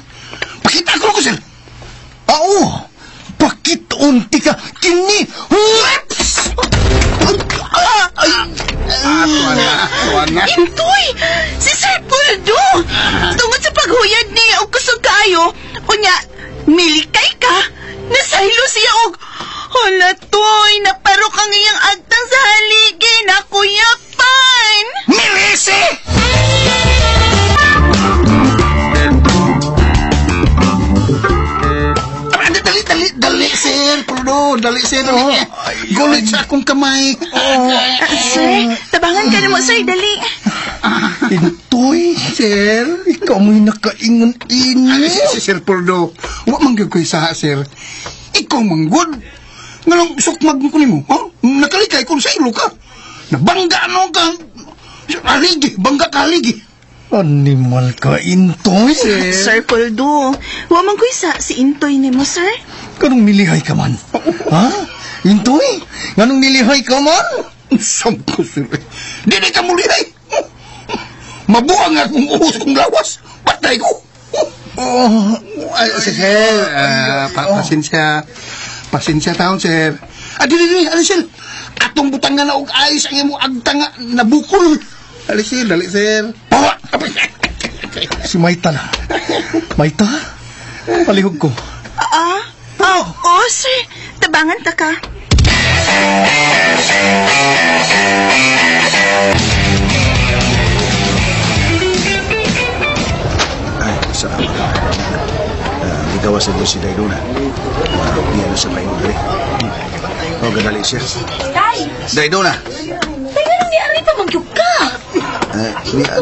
Pakita ko ko, sir. Oo! Pakit-unti ka! Kini! Whoops! Ay! Ato na. Intoy! Si Sir Poldo! Tungod sa paghuyad niya og kusog kaayo, unya, milikay ka! Nasaylo siya og... Hala, toy! Naparok ang iyang agtang sa haligi na kuyapan! Milisi! Dali, sir. Puldo, dali, sir. Gulit sa akong kamay. Sir, tabangan ka na mo, sir. Dali. Intoy! Sir? Ikaw mo'y nakaingon-ini. Sir Puldo, wa man gyud ko'y saha, sir. Ikaw manggod. Nganong sukmag ko nimo, ha? Nakalikay kung sa ilo ka. Nabangga no ka. Haligi, bangga ka haligi. Animal ka, Intoy. Sir Poldo, wa man ko'y sa si Intoy nimo, sir. Kanong nilihay ka man? Ha? Intoy? Nganong nilihay ka man? Sam ko, sir. Dili ka mulihay. Mabuang akong uhos kong lawas. Patay ko. Oh, Ay, sir, pasensya. Pasensya taon, sir. Dili, dili, sir. Atong butangan na og ayos ang imong agtang nga nabukol. Dali, sir, dali, sir. Pawa! Si Maita na. Maita? Palihog ko. Ah? Oh, sir. Tabangan ta ka. Ay, salamat. Gigawa sa si Daidona. Diyan na sa paingon diri. Oh, gadali siya. Tay! Daidona. Tay, ganun ni Ari pa mangyug ka!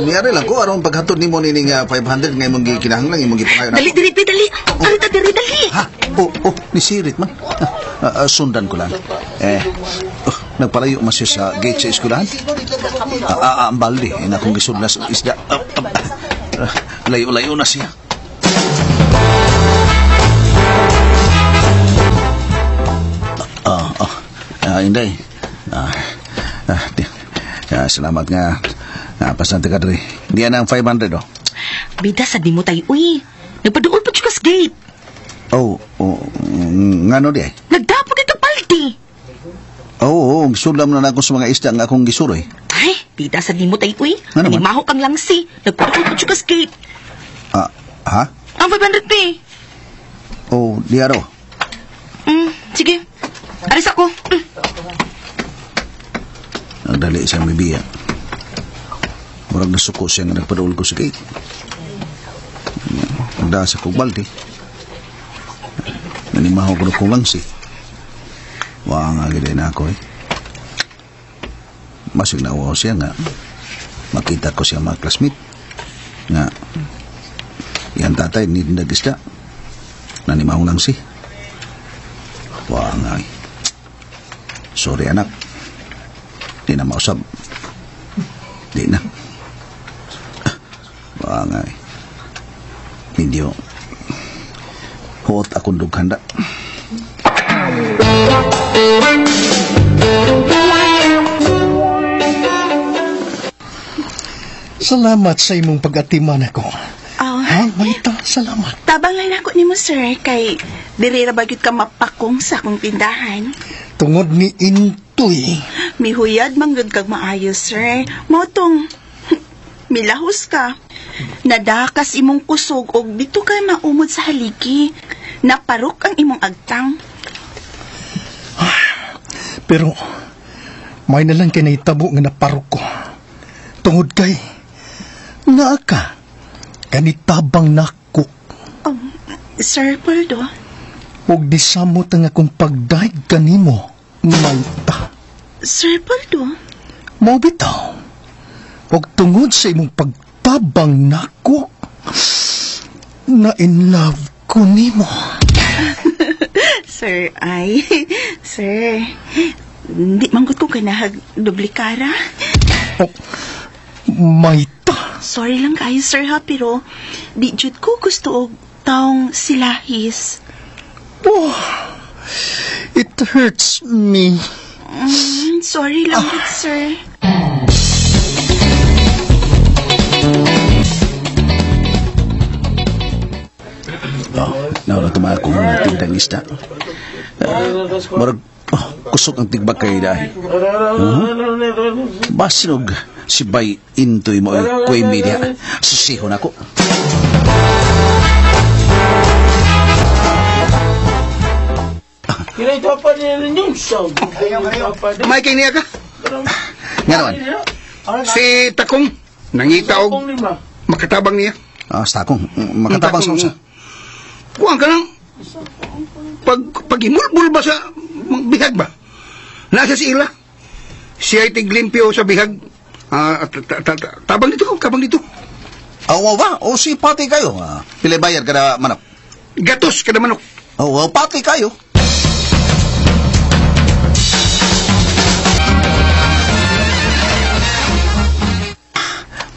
Niari lang ko aron paghatod nimo nining 500 nga imong gikinahanglan imong gipangayon. Dali, diri, dali! Ari ta, diri, dali! Ha? Oh, nisirit man. Sundan ko lang. Nagpalayo man siya sa gate sa eskwelahan. Ang balde, na akong gisudlan sa isda. Layo-layo na siya. Inday. Salamat nga. Pasante ka diri. Diyan ang 500, oh. Bida sa di mo tayo, uy. Nagpaduol pa siya sa gate. Oh, ngano di ay? Nagdapag ito balde. Oo, sulam na ako sa mga isda nga akong gisuroy. Ay, bida sa di mo tayo, uy. Ano man? Animaho kang langsi. Nagpaduol pa siya sa gate. Ha? Ang 500 pa eh. Oh, di araw. Sige. Aris ako. Nagdali siya may biya. Murag nasuko siya nga nagpaduol ko sa gate. Nagdaan sa kong balde. Nanimaho ko na kong langsi. Wa nga gid na ako eh. Masig nauwaw siya nga. Makita ko siya mga classmate. Nga yan tatay ni nag-isda. Nanimaho lang si. Wa nga eh. Sorry anak. Di na mausap. Di na. Wa nga eh. Medyo huot akong dughanda. Salamat sa imong pag-atiman ako. Oh. Ha, Maita, salamat. Tabang lang nako nimo, sir, kay diri ra ba gyud ka mapakong sa akong tindahan. Tungod ni Intoy. Mihuyad man gyud kag maayo, sir. Mao tong milahos ka. Nadakas imong kusog og dito ka maumod sa haligi. Naparok ang imong agtang. Pero may na lang kay nahitabo nga naparok ko. Tungod kay naa ka kanitabang nako. Oh, Sir Poldo, Ug disamot ang akong pagdaig kanimo, Maita. Sir Poldo, Mao bitaw. Ug tungod sa imong pagtabang nako, na in love ko nimo. Sir, ay, sir, di manggut ko kanahag duplikara. Oh, Maita. Sorry lang kayo, sir, ha, pero di jud ko gusto og taong silahis. Oh, it hurts me. Sorry lang, gud, sir. Oh, nauna tuma akong tindang isda. Murag, kusog ang tigbak kay dahi. Basinog si Bay Intoy mo ay kuy media. Susihon ako. May kay niya ka? Nga naman. Si Takong, nangita og makatabang niya. Ah, sa Takong. Makatabang sa unsa? Kuang ka lang. Pag imulbul ba sa bihag ba? Nasa si Ila. Siya ay tiglimpyo sa bihag. Tabang dito ko, tabang dito. Awa ba? O si pati kayo. Pila bayad kada manok? Gatos kada manok. O, pati kayo.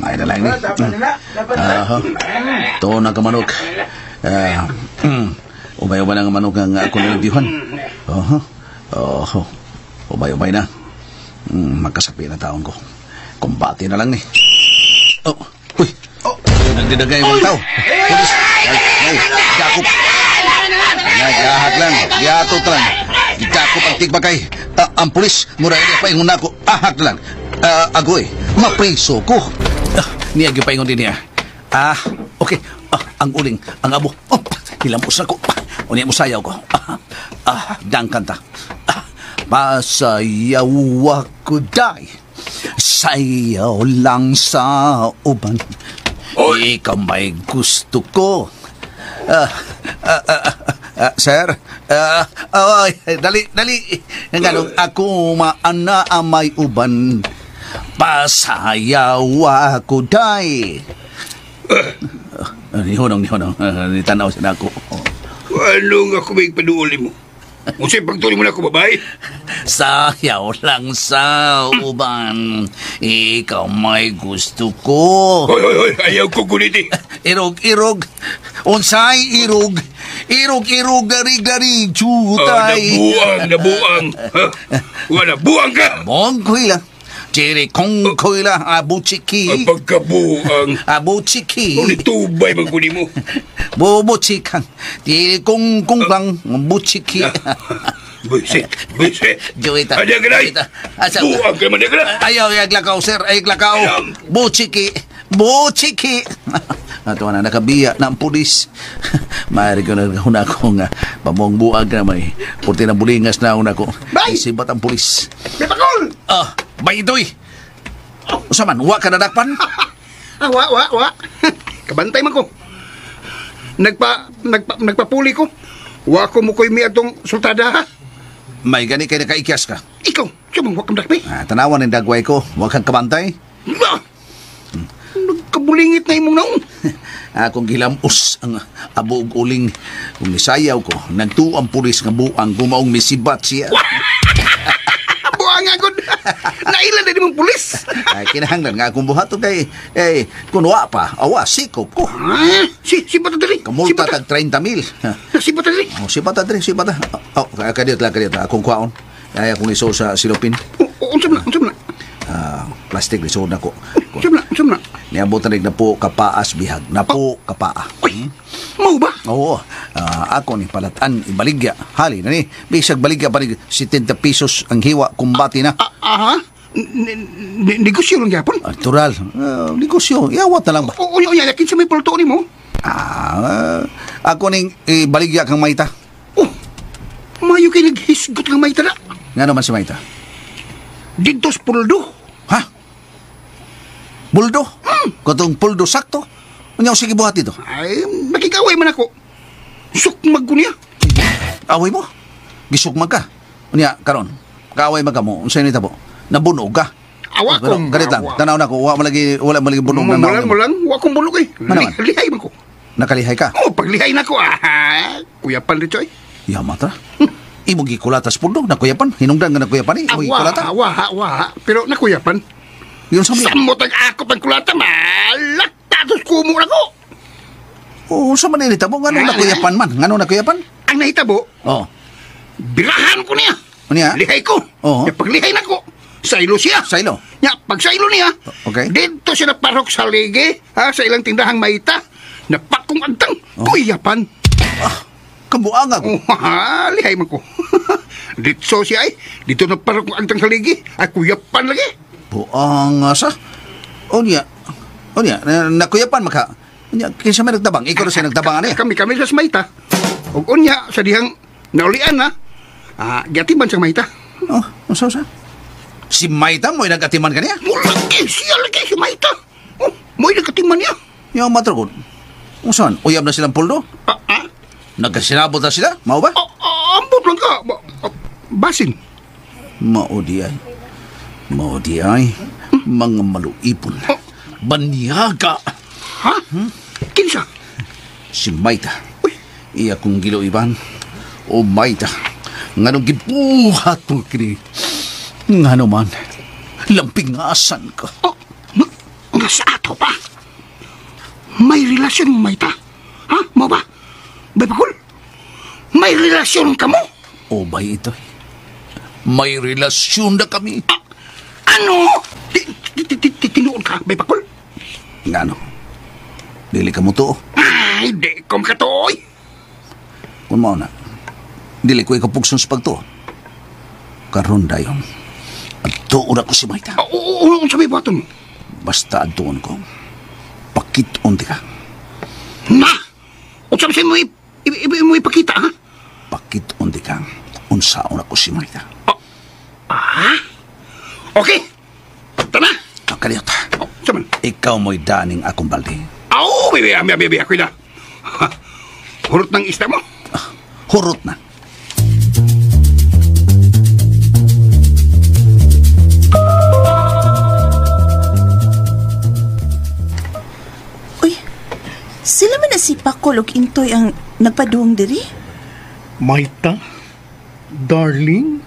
May na lang ni. Ito na ka manok. Ubay-ubay na ang manok ang ako nalibyuhan. Ubay-ubay na. Magkasapi na taon ko. Kumbati na lang ni. Oh, uy. Oh, nagdidagay mong tao. Pulis. Ay, Jacob. Nagahak lang. Giatot lang. Jacob ang tigbakay. Ang pulis, mura ini pa ingon nako. Ahak lang. Agoy, mapriso ko. Niya gyud paingon din niya. Okay. Ang uling, ang abo. Oh, hilampos na ko. Unya mo sayaw ko. Dangkan ta. Pasayaw ako day. Sayaw lang sa uban. Ikaw may gusto ko. Sir, ay, dali, dali. Nganong ako maana may uban. Pasayaw ako day. Nihonong, nihonong. Nitanaw siya na ako. Ano nga ako may paduoli mo? Kung pagtuli mo na ako, babae. Sayaw lang sa uban. Ikaw may gusto ko. Hoy, hoy, hoy. Ayaw ko guniti. Irog, irog. Unsay, irog. Irog, irog, darig, darig. Chutay. Nabuang, nabuang. Wala, buang ka. Mongkoy lang. Jerry kongkoy lang. Abuchiki. Ang pagkabuang. Abuchiki. Uli tubay magkuni mo. Bubuchikan. Jerry kongkong lang. Buchiki. Buisit, buisit. Joita. Adya ka na. Buang ka man, adya ka na. Ayaw, ayaw lakaw, sir. Ayaw lakaw. Buchiki. Buchiki. Ato na, nakabiya na ang pulis. Maaari ko na una akong pamong buag na may purti na bulingas na una ko. Bay! Isibat ang pulis. May pakol! Bay itoy! Usa man, wa ka nadakpan? Wa, wa, wa. Kabantay man ko. Nagpapuli ko. Wa ko mo ko'y mi atong sultada, ha? May gani kay nakaikyas ka. Ikaw, siya mong wa kang dakpi. Tanawan ng dagway ko, wa kang kabantay. Nagkabulingit na imong naong. Akong gilamos ang abo og uling. Kung nisayaw ko, nagtuo ang pulis nga buang gumaong misibat siya. Buang agad. Nailan na di mong pulis. Ay, kinahanglan nga akong buhaton kay, kung wa pa, awa, sikop ko. Sibata dali. Kamulta tag 30,000. Sibata dali. Oh, sibata dali, sibata. Oh, kadiyot lang, kadiyot lang. Akong kwaon. Ay, akong iso sa silupin. Unsa man, unsa man. Plastic, isuod na ko. Unsa man, unsa man. Niabot na rin na po kapaas bihag. Na po kapaa. Uy, mau ba? Oo. Ako ni palatan ibaligya. Hali na ni. Bisag baligya pa ni 70 pesos ang hiwa kumbati na. Aha. Negosyo lang gyapon. Natural. Negosyo. Iawat na lang ba? Unya, unya. Yakin sa may pulto ni mo. Ako ning ibaligya kang Maita. Oh, mayo kay naghisgot kang Maita na. Nga naman si Maita? Dito sa puldo. Ha? Buldo? Katong puldo sakto? Ano sige buhat dito? Ay, makikaway man ako. Sukmag ko niya. Away mo? Gisukmag ka? Unya, karon, kaaway man ka mo. Unsay ni tabo? Nabunog ka? Awa kong. Ganit lang. Tanaw na ko. Wala malagi bunog na naon. Mulang, wa kong bunog eh. Lihay man ko. Nakalihay ka? Oo, paglihay na ko. Kuya pan dito eh. Yamata. Imo gikulata sa pundok, nakuyapan. Hinungdan nga nakuyapan eh. Imo gikulata. Wa, pero nakuyapan. Yun sa mga. Samot ang ako pang kulata, malak tatos kumo na ko. Oo, sa manilita mo, ngano nakuyapan man? Ngano nakuyapan? Ang nahitabo, oh. Birahan ko niya. Ano niya? Lihay ko. Oo. Ya, paglihay na ko, sailo siya. Sailo? Ya, pag sailo niya, okay. Dito siya naparok sa ligi, ha, sa ilang tindahang maita. Napakong agtang, oh. Kuyapan. Ah, kabuanga ko. Oh, lihay man ko. Dito siya ay, dito naparok ang agtang sa ligi, ay kuyapan lagi. Buanga sa. O niya, nakuyapan maka. Unya, kinsa may nagtabang? Ikaw siya nagtabang ani. Kami sa maita. Og unya sa dihang naulian na. Ah, giatiman sa maita. Oh, unsa usa? Si Maita mo'y nagatiman kaniya? Mulaki siya lagi si Maita. Oh, mo'y nagatiman niya. Yung matrugod. Unsan? Uyab na silang puldo? Nagkasinabot na sila? Mao ba? Ambot lang ka. Basin. Mao di ay. Mao di ay. Mga maluipon. Oh. Banyaga. Ha? Kinsa? Si Maita. Uy. Iya kong giluiban. O Maita. Nganong gibuhat mo kini. Ngano man. Lampingasan ka. Oh, nga sa ato pa. May relasyon mo, Maita. Ha? Mo ba? Bay Pakul? May relasyon ka mo? O bay ito. May relasyon na kami. Ah, ano? Tinuon ka, Bay Pakul? Ngano? Dili ka mo to. Ay, di ko makatuoy. Kung mao na, dili ko ikapugson sa pagtuo. Karon dayon, adtuon ako si Maita. Oo, sabi ba ito? Basta adtuon ko, pakit-on ti ka. Na! Unsa mo ipakita, ha? Pakit-on ti ka, unsaon ako si Maita. Ah? Okay! Tana! Kakaliyot. Oh, saman? Ikaw mo'y daning akong balde. Aw, bibi, bibi, ako na. Hurot ng isda mo? Hurot na. Uy, sila man na si Pakol og Intoy ang nagpaduong diri? Maita, darling?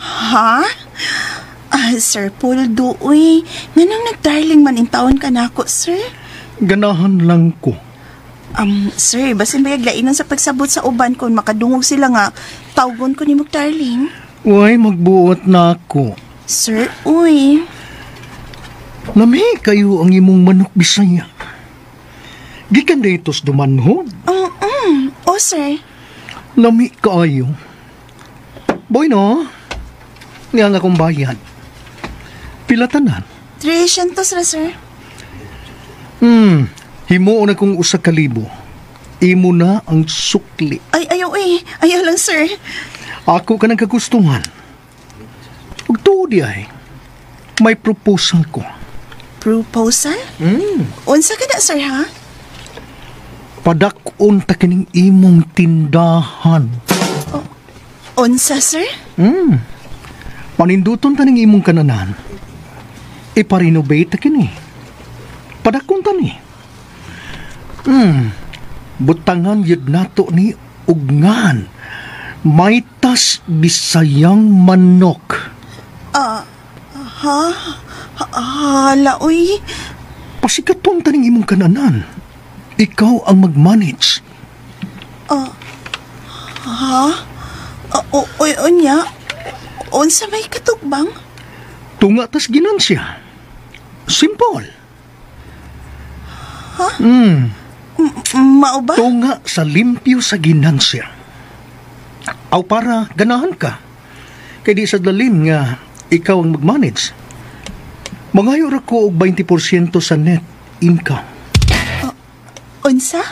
Ha? Ah, Sir Poldo, uy. Nganong nagdarling man intawon ka nako, sir? Ganahan lang ko. Sir, basin bayag lainan sa pagsabot sa uban kung makadungog sila nga, tawgon ko ni mo, darling. Uy, magbuot na ako. Sir, uy. Lami kayo ang imong manok Bisaya. Gikan dito sa Dumanhod. Oh, sir. Lami kaayo. Boy, no? Niya nga akong bayad. Pila tanan? 300 ra, sir. Himuon na kong 1,000. Imo na ang sukli. Ay, ayaw eh. Ayaw lang, sir. Ako ka ng kagustuhan. Ug tuod ay, may proposal ko. Proposal? Unsa ka na, sir, ha? Padak-on ta kining imong tindahan. Oh, unsa, sir? Paninduton ta ning imong kananan. Iparenovate ta kini. Padakon ta ni. Butangan yun nato ni Ugngan. Maitas Bisayang manok. Ha? Hala, uy. Pasikaton ta ning imong kananan. Ikaw ang mag-manage. Ha? Uy, unya? Unsa may katugbang? Tunga tas ginansya. Simple. Ha? Mao ba? Tunga sa limpyo sa ginansya. Aw para ganahan ka. Kay di sa lalim nga ikaw ang mag-manage. Mangayo ra ko og 20% sa net income. Unsa?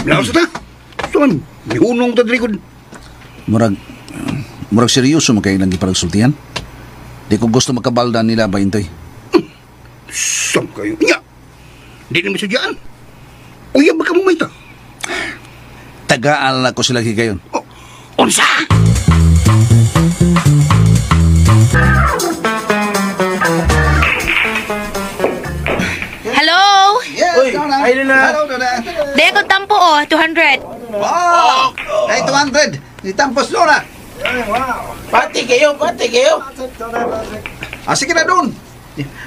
Laos ta. Suan, mihunong ta diri gud. Murag seryoso man kay ilang giparagsultihan. Di ko gusto makabalda nila ba Intoy. Sam kayo. Nya. Di na masadyaan. Uyab ba ka mo Maita? Tagaan na ko sila higayon. Oh, unsa? 200. Wow! Ay, 200. Itampos doon ah. Pati kayo, pati kayo. Ah, sige na doon.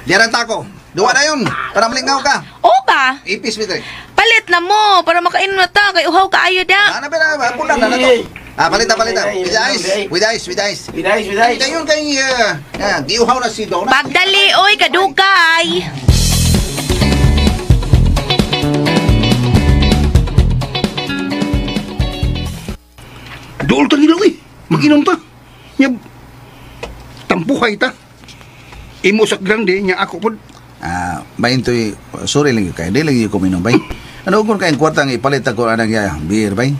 Diyan tako. Duwa na yun. Para malingaw ka. O ba? Ipis, Mitre. Palit na mo para makainom na ta kay uhaw kaayo da. Ano ba? Pula na na to. Ah, palita, palita. With ice, with ice, with ice. With ice, with ice. Dayon kay, giuhaw na si Donna. Pagdali oy kadugay. Dool ta nila, eh. Mag-inom ta. Nya, tampuhay ta. Imo sa grande, nya ako pod. Ah, bayin to'y, sorry lang yun kayo. Di lang yun kuminom, bay. Ano kung kayong kwarta ang ipalit ako anang ya, beer, bay?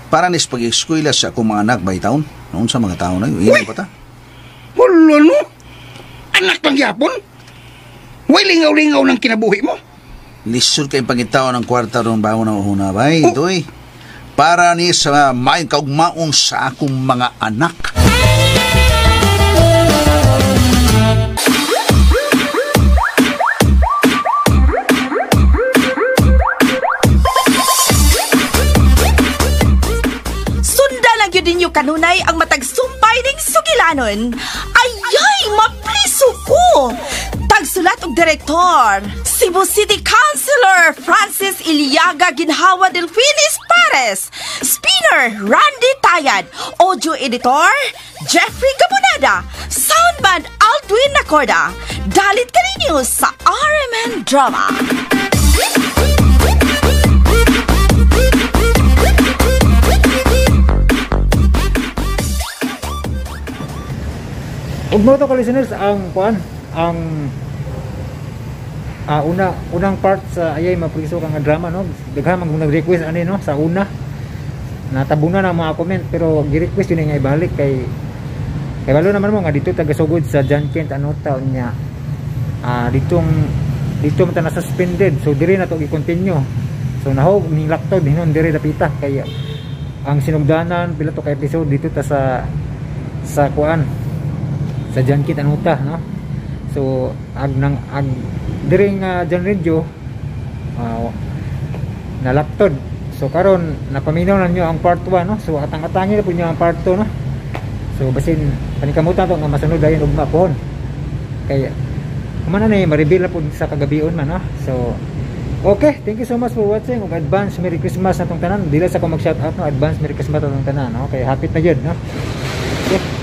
Para nis pag-eskwela sa akong mga anak, bay, taon? Noon sa mga tao na yun, inom pa ta. Wala no. Anak lang yapon. Way lingaw-lingaw ng kinabuhi mo. Lisod kayong pangitaon ng kwarta ron baon na uhuna, bay. Oh. Ito'y, para ni sa may kaugmaon sa akong mga anak. Sunda lang yun ninyo kanunay ang matag sumpay ning sugilanon. Ayay, mapriso ko! Tagsulat og direktor, Cebu City Councilor Francis Iliaga Ginhawa Delfinis Pares, Spinner Randy Tayad, Audio Editor Jeffrey Gabonada, Soundband Aldwin Nacorda. Dalit kaninyo sa RMN Drama. Ug mo to ka listeners ang kuan ang unang part sa Ayay Mapriso Ka nga drama no. Daghan man nag-request ani no sa una. Natabunan ang mga comment pero gi-request yun nga ibalik kay balo naman mo nga dito taga-sugod sa John Kent Anota unya. Dito man ta na suspended, so diri na to gi-continue. So nahog ning laktod hinon diri dapita kay ang sinugdanan pila to ka episode dito ta sa kuan sa John Kent Anuta no. So ag nang ag diri nga John Radio nalaktod. So karon napaminaw na niyo ang part 1 no. So atang-atangi na pud niyo ang part 2 no. So basin panikamutan to nga masunod dayon ugma pohon. Kay human na ni ma-reveal na pud sa kagabion man no. So okay, thank you so much for watching. Ug advance Merry Christmas na tong tanan. Dili sa ko mag-shout out no, advance Merry Christmas na tong tanan no. Kay hapit na gyud no. Okay.